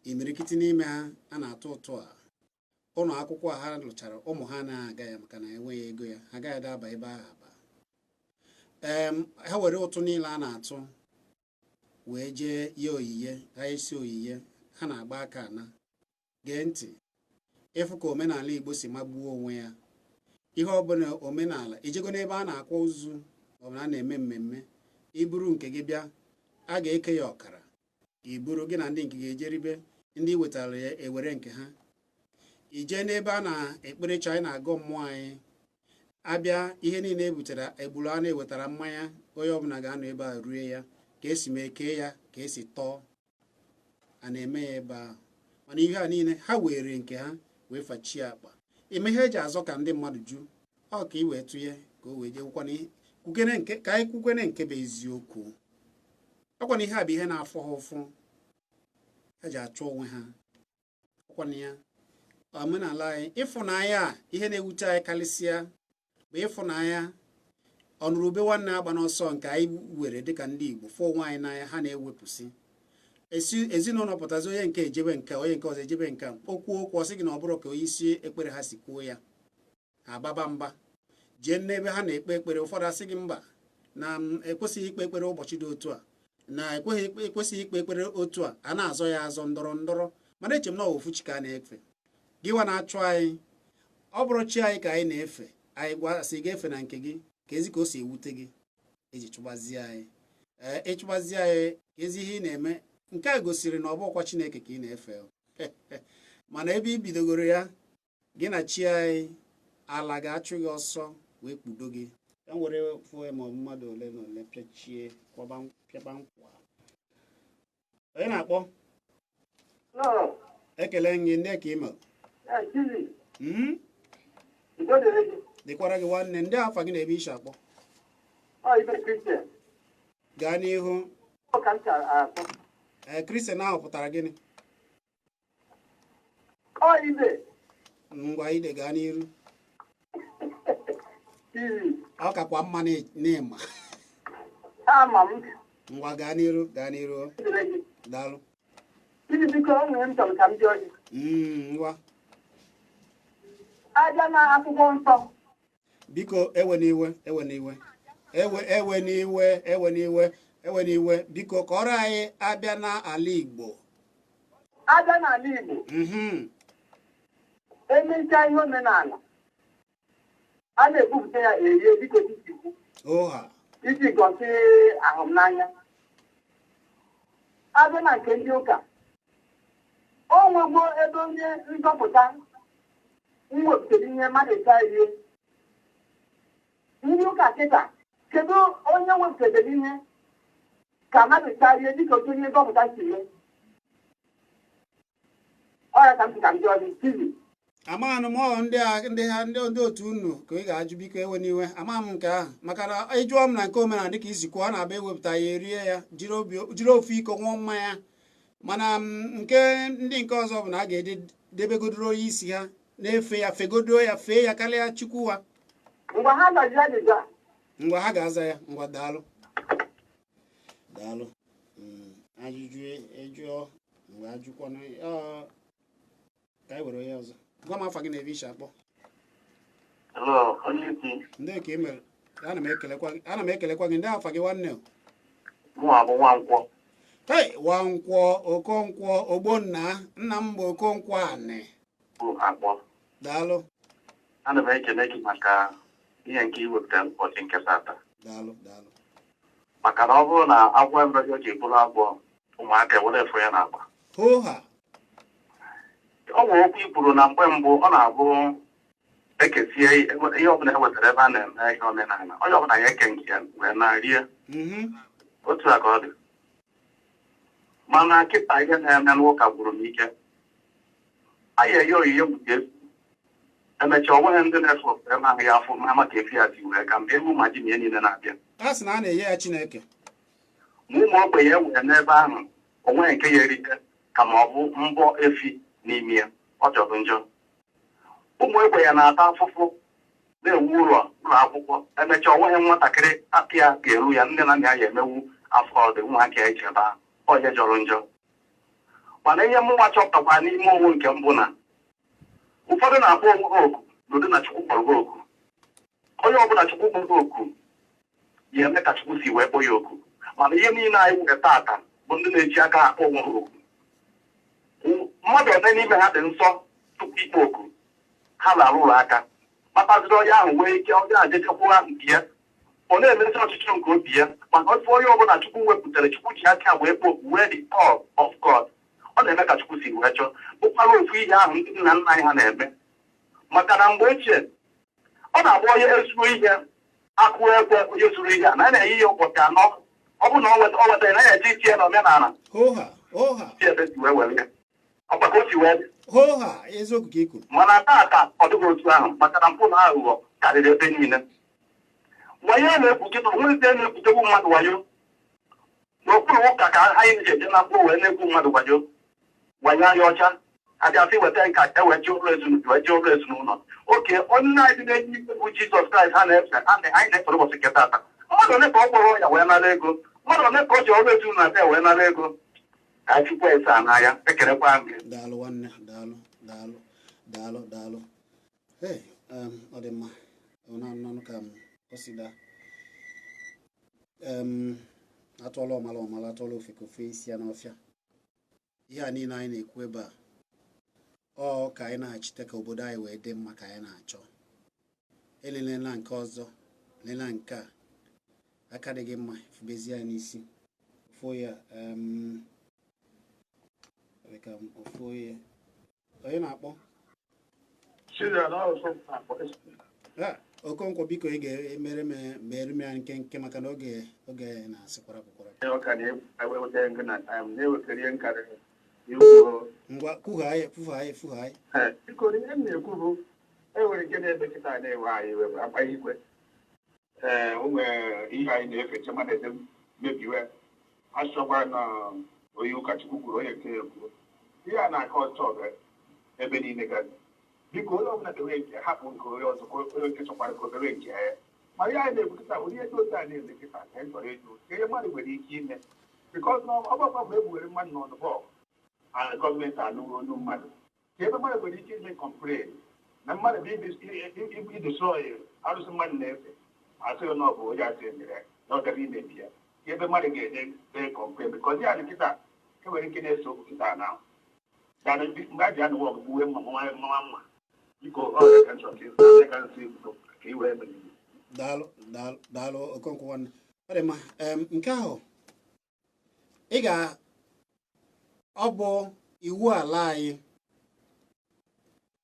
A: imirikiti n'ime ha a na-atụ ụtụ a. Ụlọ akwụkwọ a ha lụchara, ụmụ ha anaghị aga ya maka na enweghị ego ya, ha agaghị aba ebe ahụ aba. Ee, ha were ụtụ niile a na-atụ wee jee ye oyiye ha, esi oyiye ha na-agba aka ana. Gee ntị, ịfụ ka omenala Igbo si magbuo onwe ya. Ihe ọbụla omenala, ijego n'ebe a na-akwa ozu ọbụla, a na-eme mmemme, iburu nke gị bịa, a ga-eke ya ọkara. Iburu gị na ndị nke ga-ejeribe, ndị wetara ya ewere nke ha. Ije n'ebe a na-ekperechi anyị, na-agọ mmụọ anyị, abịa ihe niile e butere, egburu a na-ewetara mmanya, onye ọbụla ga-anọ ebe a rie ya ka esi mee kee ya ka esi tọọ a na-eme ya ebe ahụ. Mana ihe a niile, ha were nke ha wee fachie akpa ime ihe eji azọ ka ndị mmadụ ju ọ ka ị wee tụnye ka o wee jee kwukwana ihe kwukene nke ka anyị kwukene nke bụ eziokwu. Ọkwana ihe a bụ ihe na-afụ ha ụfụ, ha ji achụ onwe ha. Ọkwana ya omenala anyị, ịfụnanya a. Ihe na-ewute anyị karịsịa bụ ịfụnanya ọnụrụbe nwanne agba n'ọsọ nke anyị were dịka ndị Igbo fụ onwe anyị n'anya. Ha na-ewepụsị esi ezinụlọ pụtazi, onye nke ejebe nke, onye nke ọzọ ejebe nke. Okwu okwu ọsị gị na ọ bụrụ ka onye isi ekpere ha si kwuo ya, ha agbaba mba jee n'ebe ha na-ekpe ekpere. Ụfọdụ asị gị mba, na ekwesịghị ikpe ekpere ụbọchị dị otu a, na ekweghị ekwesịghị ikpe ekpere otu a. A na-azọ ya azọ, ndọrọ ndọrọ. Mana eche m na ofu chi ka a na-efe. Gịwa na-achụ anyị, ọ bụrụ chi anyị ka anyị na-efe, anyị gwa sị ga-efe na nke gị ka ezi ka o si ewute gị eji chụgbazie anyị. Ee, ịchụgbazie anyị ka ezi ihe ị na-eme. Nke a gosiri na ọ bụkwa Chineke ka ị na-efe. Mana ebe i bidogoro ya, gị na chi anyị, ala ga-achụ gị ọsọ wee kpudo gị. E nwere fụ ma mmadụ ole na ole pịachie kwaba pịaba nkwa. Onye na-akpọ? Ekele gị, ndị ka ime. Dịkwara gị, nwanne. Ndị afa gị na-ebe ishi akpọ? Gaa n'ihu. Ee, Kristian ahụ pụtara gịnị? Ngwa, ide, gaa n'iru. Ọ kakwa mma n'ịma. Ngwa, gaa n'iru, gaa n'iru. Daalụ. Ngwa.
D: Abịa na akwụkwọ nsọ.
A: Biko, ewe n'iwe, ewe n'iwe, ewe ewe n'iwe, ewe n'iwe. Ewena iwe, biko kọrọ anyị abịa n'ala Igbo.
D: Abịa n'ala Igbo, emechaa ihe omenala, a na-ebupụta ya erie dịka otiti kwu
A: Oha.
D: iji gosi ahụmnanya. Abịa na nke ndị ụka, o nwegbo ebe onye nzọpụta m wepụtara ihe mmadụ taa rie. Ndị ụka kịta, kedu onye wepụtara ihe ka mmadụ taa rie dịka otu onye nzọpụta si mee? Ọ ya ka m sị ka m jụọ gị, Tivi.
A: Amaghị m ọ ndị a ndị ha ndị ndị otu unu ka ị ga-ajụ. Biko ewe n'iwe, ama m nke ahụ, maka na ịjụọ m na nke omenala, dịka isi kwuo, ọ na-abịa ewepụta ya, erie ya, jiri obi jiri ofu iko ṅụọ mmanya. Mana nke ndị nke ọzọ bụ na a ga-eje debegodoro onye isi ha na-efe ya, fegodo ya, fee ya karịa Chukwu ha.
D: Ngwa, ha gaji ajụjụ a.
A: Ngwa, ha ga-aza ya. Ngwa, daalụ, daalụ. Ajụjụ ejụọ mgbe ajụkwanụ ọ, ka anyị were onye ọzọ. Gwa m afa gị na ebe ishi akpọ.
E: Hello, onye isi.
A: Ndị ka ị mere, ana m ekelekwa gị, ana m ekelekwa gị. Ndị afa gị, nwanne o?
E: Mụ abụ Nwankwọ.
A: Hei, Nwankwọ Okonkwo Ogbonna, nna m bụ Okonkwo anị.
E: Bụ akpọ.
A: Daalụ.
E: Ana m ekele gị maka ihe nke iwepụtara ụbọchị nke tata.
A: Daalụ, daalụ.
E: Maka na ọ bụrụ na agwọ emere o ji bụrụ agwọ, ụmụaka ewere efo ya n'akpa.
A: Hoha.
E: Ọ nwere okwu i kwuru na mgbe mbụ, ọ na-abụ ekesie ihe ọbụla e wetara ebe a na-eme ihe omenala, onye ọbụla ya eke nke ya wee na-rie. Otu a ka ọ dị, mana kịta ihe na-eme n'ụka gwụrụ m ike. A ya eyi oyiye mgbe emechaa, ọ nweghị ndị na-efe ofufe ebe ahụ ya afụ ma maka efi ya si wee ka mgbe ewu ma ji na ihe niile na-abịa.
A: A sị na a na-enye ya Chineke.
E: Ma ụmụ ogbenye e were n'ebe ahụ, o nweghị nke ya erite ka ma ọ bụ mbọ efi n'ime ya. Ọ jọrọ njọ. Ụmụ ogbenye na-ata afụfụ na-ewu ụlọ, ụlọ akwụkwọ. Emechaa, ọ nweghị nwatakịrị aka ya ga-eru ya. Nne na nna ya emewu afọ ọdị ụmụaka ya echebe ahụ. Ọ ihe jọrọ njọ. Mana ihe mụnwa chọpụtakwa n'ime onwe nke mbụ na ụfọdụ na-akpọ onwe ha oku n'ụdị na Chukwu kpọrọ ha oku. Onye ọbụla Chukwu kpọrọ oku ya eme ka Chukwu si wee kpọ ya oku. Mana ihe niile anyị nwere tata bụ ndị na-eji aka akpọ onwe ha oku. Mmadụ ole n'ime ha dị nsọ tupu ikpe oku ha na-arụ ụlọ aka kpataziri onye ahụ nwee ike onye ajejekwuo nke ya, ọ na-emezi ọchịchọ nke obi ya. Maka ofe onye ọbụla Chukwu wepụtara, Chukwu ji aka wee kpọ oku, wee the call of God, ọ na-eme ka Chukwu si wee chọọ. Bụkwara ofu ihe ahụ ndị nna nna anyị ha na-eme. Maka na mgbe ochie, ọ na-abụ onye ezuru ihe, akụ ekwe, onye zuru ihe a na na-eyi ya ụbọchị 4. Ọ bụ na ọ weta, ọ weta, na ya eji itinye n'omenala.
A: Hoha, hoha.
E: Si ebe si wee were ya, ọkwa ka o si wee dị.
A: Hoha, eziokwu ka i kwuru.
E: Mana tata ọ dịghị otu ahụ, maka na mpụ na aghụghọ karịrị ebe niile. Wayo na-ekwu kịta, onwere ebe na-ekwutekwu mmadụ wayo n'okpuru ụka ka anyị ji eje na mkpụrụ wee na-ekwu mmadụ wayo, wayo anya ọcha abịa sị weta nka e wee jee ụlọ ezinụlọ, wee jee ụlọ ezinụlọ. Oke onye anyị dị na-enye bụ Jizọs Kraịst ha na-efe anyị na-efere ụbọchị nke tata, mmadụ ole ka ọ gwọrọ ya wee nara ego? Mmadụ ole ka ọ ji ọrụ ezinụlọ abịa wee nara ego? Ka anyị chukwu ese a n'anya. Ekelekwa m gị.
A: Daalụ nwanne, daalụ, daalụ, daalụ, daalụ. Hey, ọ dị mma. Ọ na-anụ ka m o si daa. Atụọla ọmala ọmala, atụọla ofe ka ofe isi ya n'ọfịa. Ihe a niile anyị na-ekwu ebe a, ọ ka anyị na-achite ka obodo anyị wee dị mma ka anyị na-achọ. Elelela nke ọzọ, lela nke a aka dị gị mma, fubezie ya n'isi ofu ya. Dị ka ofu onye, onye na-akpọ. Ah, Okonkwo, biko, ị ga-emere m mere m ya nkenke, maka na oge na-asị kwarapụ kwarapụ.
G: Ọ ka na-eweta ngo na time na-ewekere ihe nkarịrị ikwu.
A: Ngwa, kwughaa, kwughaa, kwughaa.
G: Biko, ihe m na-ekwu bụ e nwere nke na-eme kịta na-ewe anyị iwe bụ akpa igwe. Ee, o nwere ihe anyị na-efe chema na-ede mebiwe. A chọkwara na onye ụkọchukwu kwuru, onye nke ya kwuru ihe a na-akọ ọchọ ebe niile gazi. Biko, onye ọbụla debe nke, hapụ nke onye ọzọ, ka onye nke chọkwara ka obere nke ya. Ma ihe anyị na-ekwu kịta bụ ihe dị otu a na-eme kịta ka anyị chọrọ ịjụ ka ihe mmadụ nwere ike ime, because na ọ bụkwa mgbe e gbuwere mmadụ n'ọnụ bọọlụ, gọọmenti anụghị olu mmadụ, ka ebe mmadụ nwere ike ime complain na mmadụ bụ idestroy arụsị mmadụ na-efe, asịghị na ọ bụ onye asị mere na ọ gara imebi ya. Ka ebe mmadụ ga-eje dee complain, because ya nkịta e nwere ike na-eso okwu kịta na dara ndị mgbe a ji anụwa ọgụ gbuwe mma mma mma mma. Biko, ọ ya ka m chọrọ ka ị ka nsị ka ị wee mere.
A: Daalụ, daalụ, daalụ, Okonkwo nwanne. Ọ dị mma. Nke ahụ ị ga ọ bụ iwu ala anyị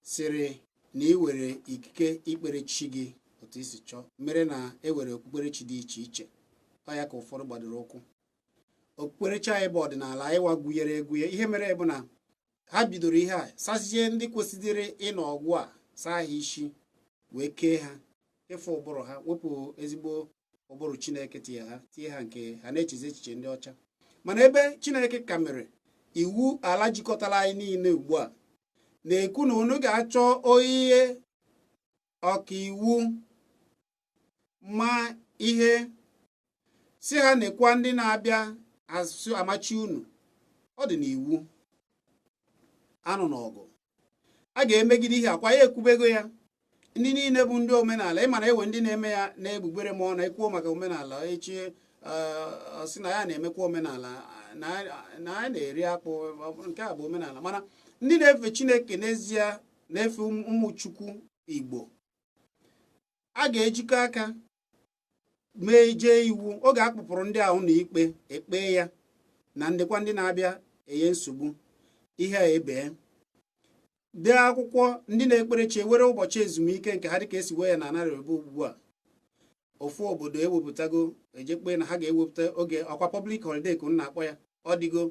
A: sịrị na ị were ikike ikpere chi gị otu isi chọọ, mere na e were okpukperechi dị iche iche. Ọ ya ka ụfọdụ gbadoro ụkwụ okpukperechi anyị bụ ọdịnala anyị wagwunyere egwunye. Ihe mere bụ na ha bidoro ihe a sazie ndị kwesịrị ịnọ ọgwụ a, saa ha isi wee kee ha efe ụbụrụ ha, wepụ ezigbo ụbụrụ Chineke tinye ha, tinye ha nke ha na-echezi echiche ndị ọcha. Mana ebe Chineke ka mere iwu ala jikọtara anyị niile ugbu a na-ekwu na unu ga-achọ onye ọkaiwu ma ihe si ha nekwa ndị na-abịa asụ amachi unu. Ọ dị n'iwu anụ n'ọgụ a ga-emegide ihe akwa ya ekwubego ya. Ndị niile bụ ndị omenala, ịma na ewe ndị na-eme ya na-egbugbere ma ọ na-ekwuo maka omenala echi, ọ sị na ya na-emekwa omenala na ya na-eri akpụ. Nke a bụ omenala, mana ndị na-efe Chineke n'ezie, na-efe ụmụ Chukwu Igbo, a ga-ejikọ aka mee jee iwu oge a kpụpụrụ ndị ahụ na ikpe ekpe ya na ndịkwa ndị na-abịa enye nsogbu ihe a ebee dee akwụkwọ. Ndị na-ekpere chi ewere ụbọchị ezumike nke ha dịka esi wee ya na anarị ebe ugbu a. Ofu obodo ewepụtago ejekpe na ha ga-ewepụta oge ọkwa public holiday ka na-akpọ ya. Ọ dịgo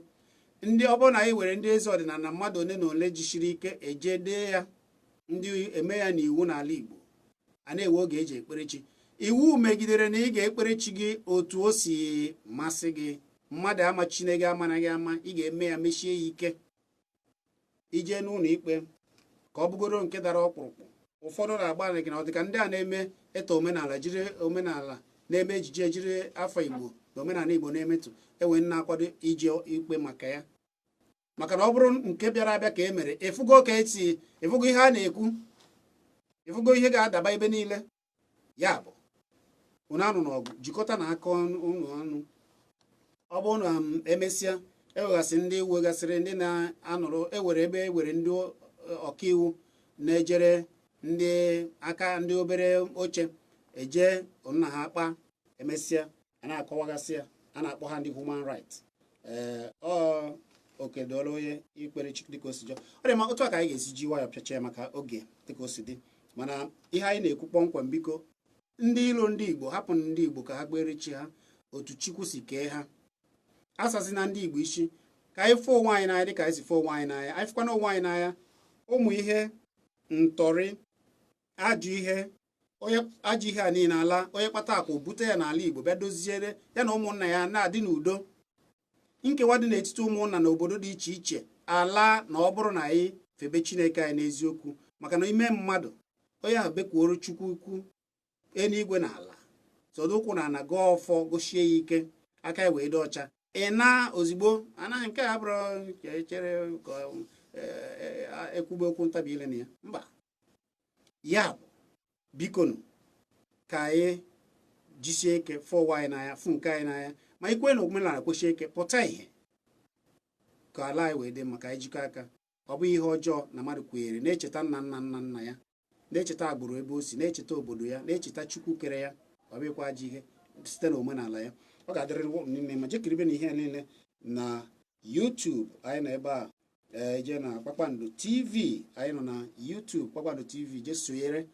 A: ndị ọ bụrụ na anyị were ndị eze ọdịnala, mmadụ ole na ole jisiri ike eje dee ya, ndị eme ya n'iwu n'ala Igbo, a na-ewe oge eji ekpere chi. Iwu megidere na ị ga-ekpere chi gị otu o si masị gị. Mmadụ ama Chineke amanaghị ama, ị ga-eme ya mechie ya ike ije n'ụlọ ikpe ka ọ bụgoro nke dara ọkpụrụkpụ. Ụfọdụ na-agba gị na ọ dịka ndị a na-eme eto omenala, jiri omenala na-eme ejije, jiri afọ Igbo na omenala Igbo na-emetụ enwe na-akwado ije ikpe maka ya, maka na ọ bụrụ nke bịara abịa ka e mere efugo ka esi efugo ihe a na-ekwu, efugo ihe ga-adaba ebe niile. Ya bụ unu anụ n'ọgụ, jikọta na aka unu ọnụ. Ọ bụrụ na emesịa ewegasị ndị wegasịrị ndị na-anụrụ ewere ebe ewere ndị ọkaiwu na-ejere ndị aka ndị obere oche eje nna ha kpa. Emesịa a na-akọwagasị ya, a na-akpọ ha ndị human rights. Ee, ọ oke dọrọ onye ikpere chi dịka o si jọ. Ọ dị mma, otu a ka anyị ga-esi ji nwayọọ pịacha ya maka oge dịka o si dị. Mana ihe anyị na-ekwu kpọmkwem, biko, ndị ilo ndị Igbo, hapụ ndị Igbo ka ha kpere chi ha otu Chukwu si kee ha. Asazina ndị Igbo isi. Ka anyị fụọ onwe anyị n'anya dịka anyị si fụọ onwe anyị n'anya. Anyị fụkwana onwe anyị n'anya, ụmụ ihe ntọrị, ajọ ihe, onye ajọ ihe a niile ala onye kpata akwa bute ya n'ala Igbo, bịa doziere ya na ụmụnna ya na-adị n'udo. Nkewa dị n'etiti ụmụnna na obodo dị iche iche ala na ọ bụrụ na anyị febe Chineke anyị n'eziokwu, maka na ime mmadụ onye ahụ bekwuoro Chukwu ukwu eluigwe na ala, zọdo ụkwụ na ana, gọọ ọfọ, gosie ya ike, aka ya wee dị ọcha, ị na ozigbo anaghị. Nke a bụrụ chere ka ekwube okwu ntabi ile na ya mba. Ya bụ, bikonu, ka anyị jisie ike fụ ụwa anyị n'anya, fụ nke anyị n'anya, ma ikwe na omenala kwesịrị ike pụta ìhè ka ala anyị wee dị mma, ka anyị jikọ aka. Ọ bụghị ihe ọjọọ na mmadụ kwenyere na-echeta nna nna nna nna ya, na-echeta agbụrụ ebe o si, na-echeta obodo ya, na-echeta Chukwu kere ya. Ọ bụghịkwa ajọ ihe site na omenala ya. Ọ ga-adịrịrị niile ma jekiribe na ihe niile na YouTube anyị nọ ebe a. Ee, jee na Kpakpando TV, anyị nọ na YouTube, Kpakpando TV, jee sonyere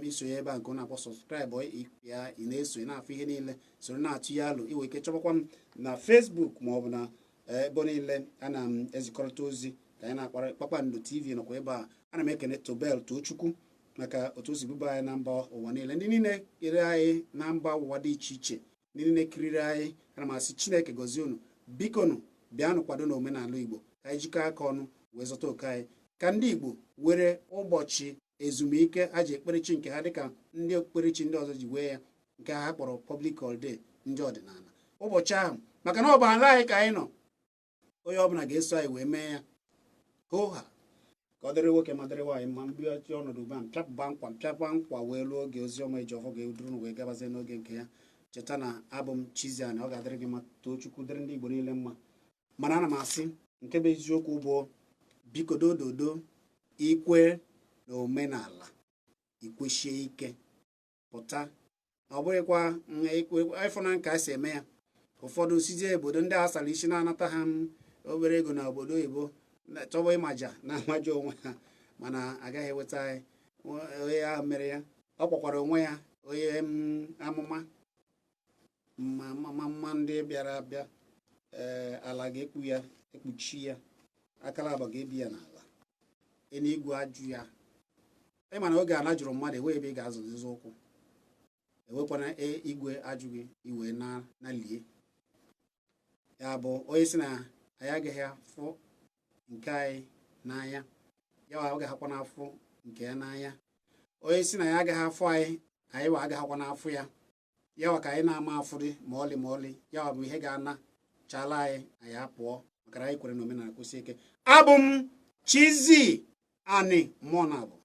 A: isonye ebe a nke ọ na-akpọ subscribe ya. Ị na-eso, ị na-afụ ihe niile, soro na-atụ ya alụ. Iwe ike chọbakwa m na Facebook ma ọ bụ na ebe niile ana m ezikọrịta ozi ka anyị na-akpara. Kpakpando TV nọkwa ebe a. Ana m ekene Tobel Tochukwu maka otu o si buba anyị na mba ụwa niile, ndị niile kiri anyị na mba ụwa dị iche iche, ndị niile kiriri anyị. Ana m asị Chineke gọzie unu. Bikonu, bịanụ kwado na omenala Igbo, ka anyị jikọọ aka ọnụ wee zọta oke anyị, ka ndị Igbo were ụbọchị ezumike ha ji ekperechi nke ha dịka ndị okpukperechi ndị ọzọ ji wee ya, nke ha kpọrọ public holiday ndị ọdịnala ụbọchị ahụ, maka na ọ bụ ala anyị ka anyị nọ. Onye ọbụla ga-eso anyị wee mee ya hoo ha, ka ọ dịrị nwoke ma dịrị nwaanyị mma. Mbiachi ọnọdụ ugbu a, mpịapụba nkwa, mpịapa nkwa wee lụọ oge ozi ọma eji ọfọ ga-eduru wee gabazie n'oge nke ya. Cheta na abụ m Chiziani. Ọ ga-adịrị gị mma. Too Chukwu, dịrị ndị Igbo niile mma. Mana ana m asị, nke bụ eziokwu bụ, biko, dododo, ikwe na omenala ikwechie ike pụta. Ọ bụghịkwa ịfụna ka a si eme ya. Ụfọdụ sizie obodo ndị a sara isi na-anata ha obere ego na obodo oyibo, chọwa ịmaja na-amaja onwe ha, mana agaghị eweta anyị. Onye ahụ mere ya, ọ kpọkwara onwe ya onye amụma. Ma mma ndị bịara abịa, ee, ala ga-ekpu ya, ekpuchi ya, akalaba ga-ebi ya n'ala, eluigwe ajụ ya. Ịma na oge ala jụrụ mmadụ, enweghị ebe ị ga-azụzizi ụkwụ. Ewekwana igwe ajụ gị iwee na nalie ya. Bụ onye si na anyị agaghị afụ nke anyị n'anya, ya wa agaghịkwa n'afụ nke ya n'anya. Onye si na ya agaghị afụ anyị, anyị wa agaghịkwa n'afụ ya. Ya wa ka anyị na-ama afụrị ma ọlị ma ọlị. Ya wa bụ ihe ga-ana chala anyị, anyị apụọ, maka na anyị kwere na omenala kwụsị ike. Abụ m Chizi Ani, mmụọ na abụ.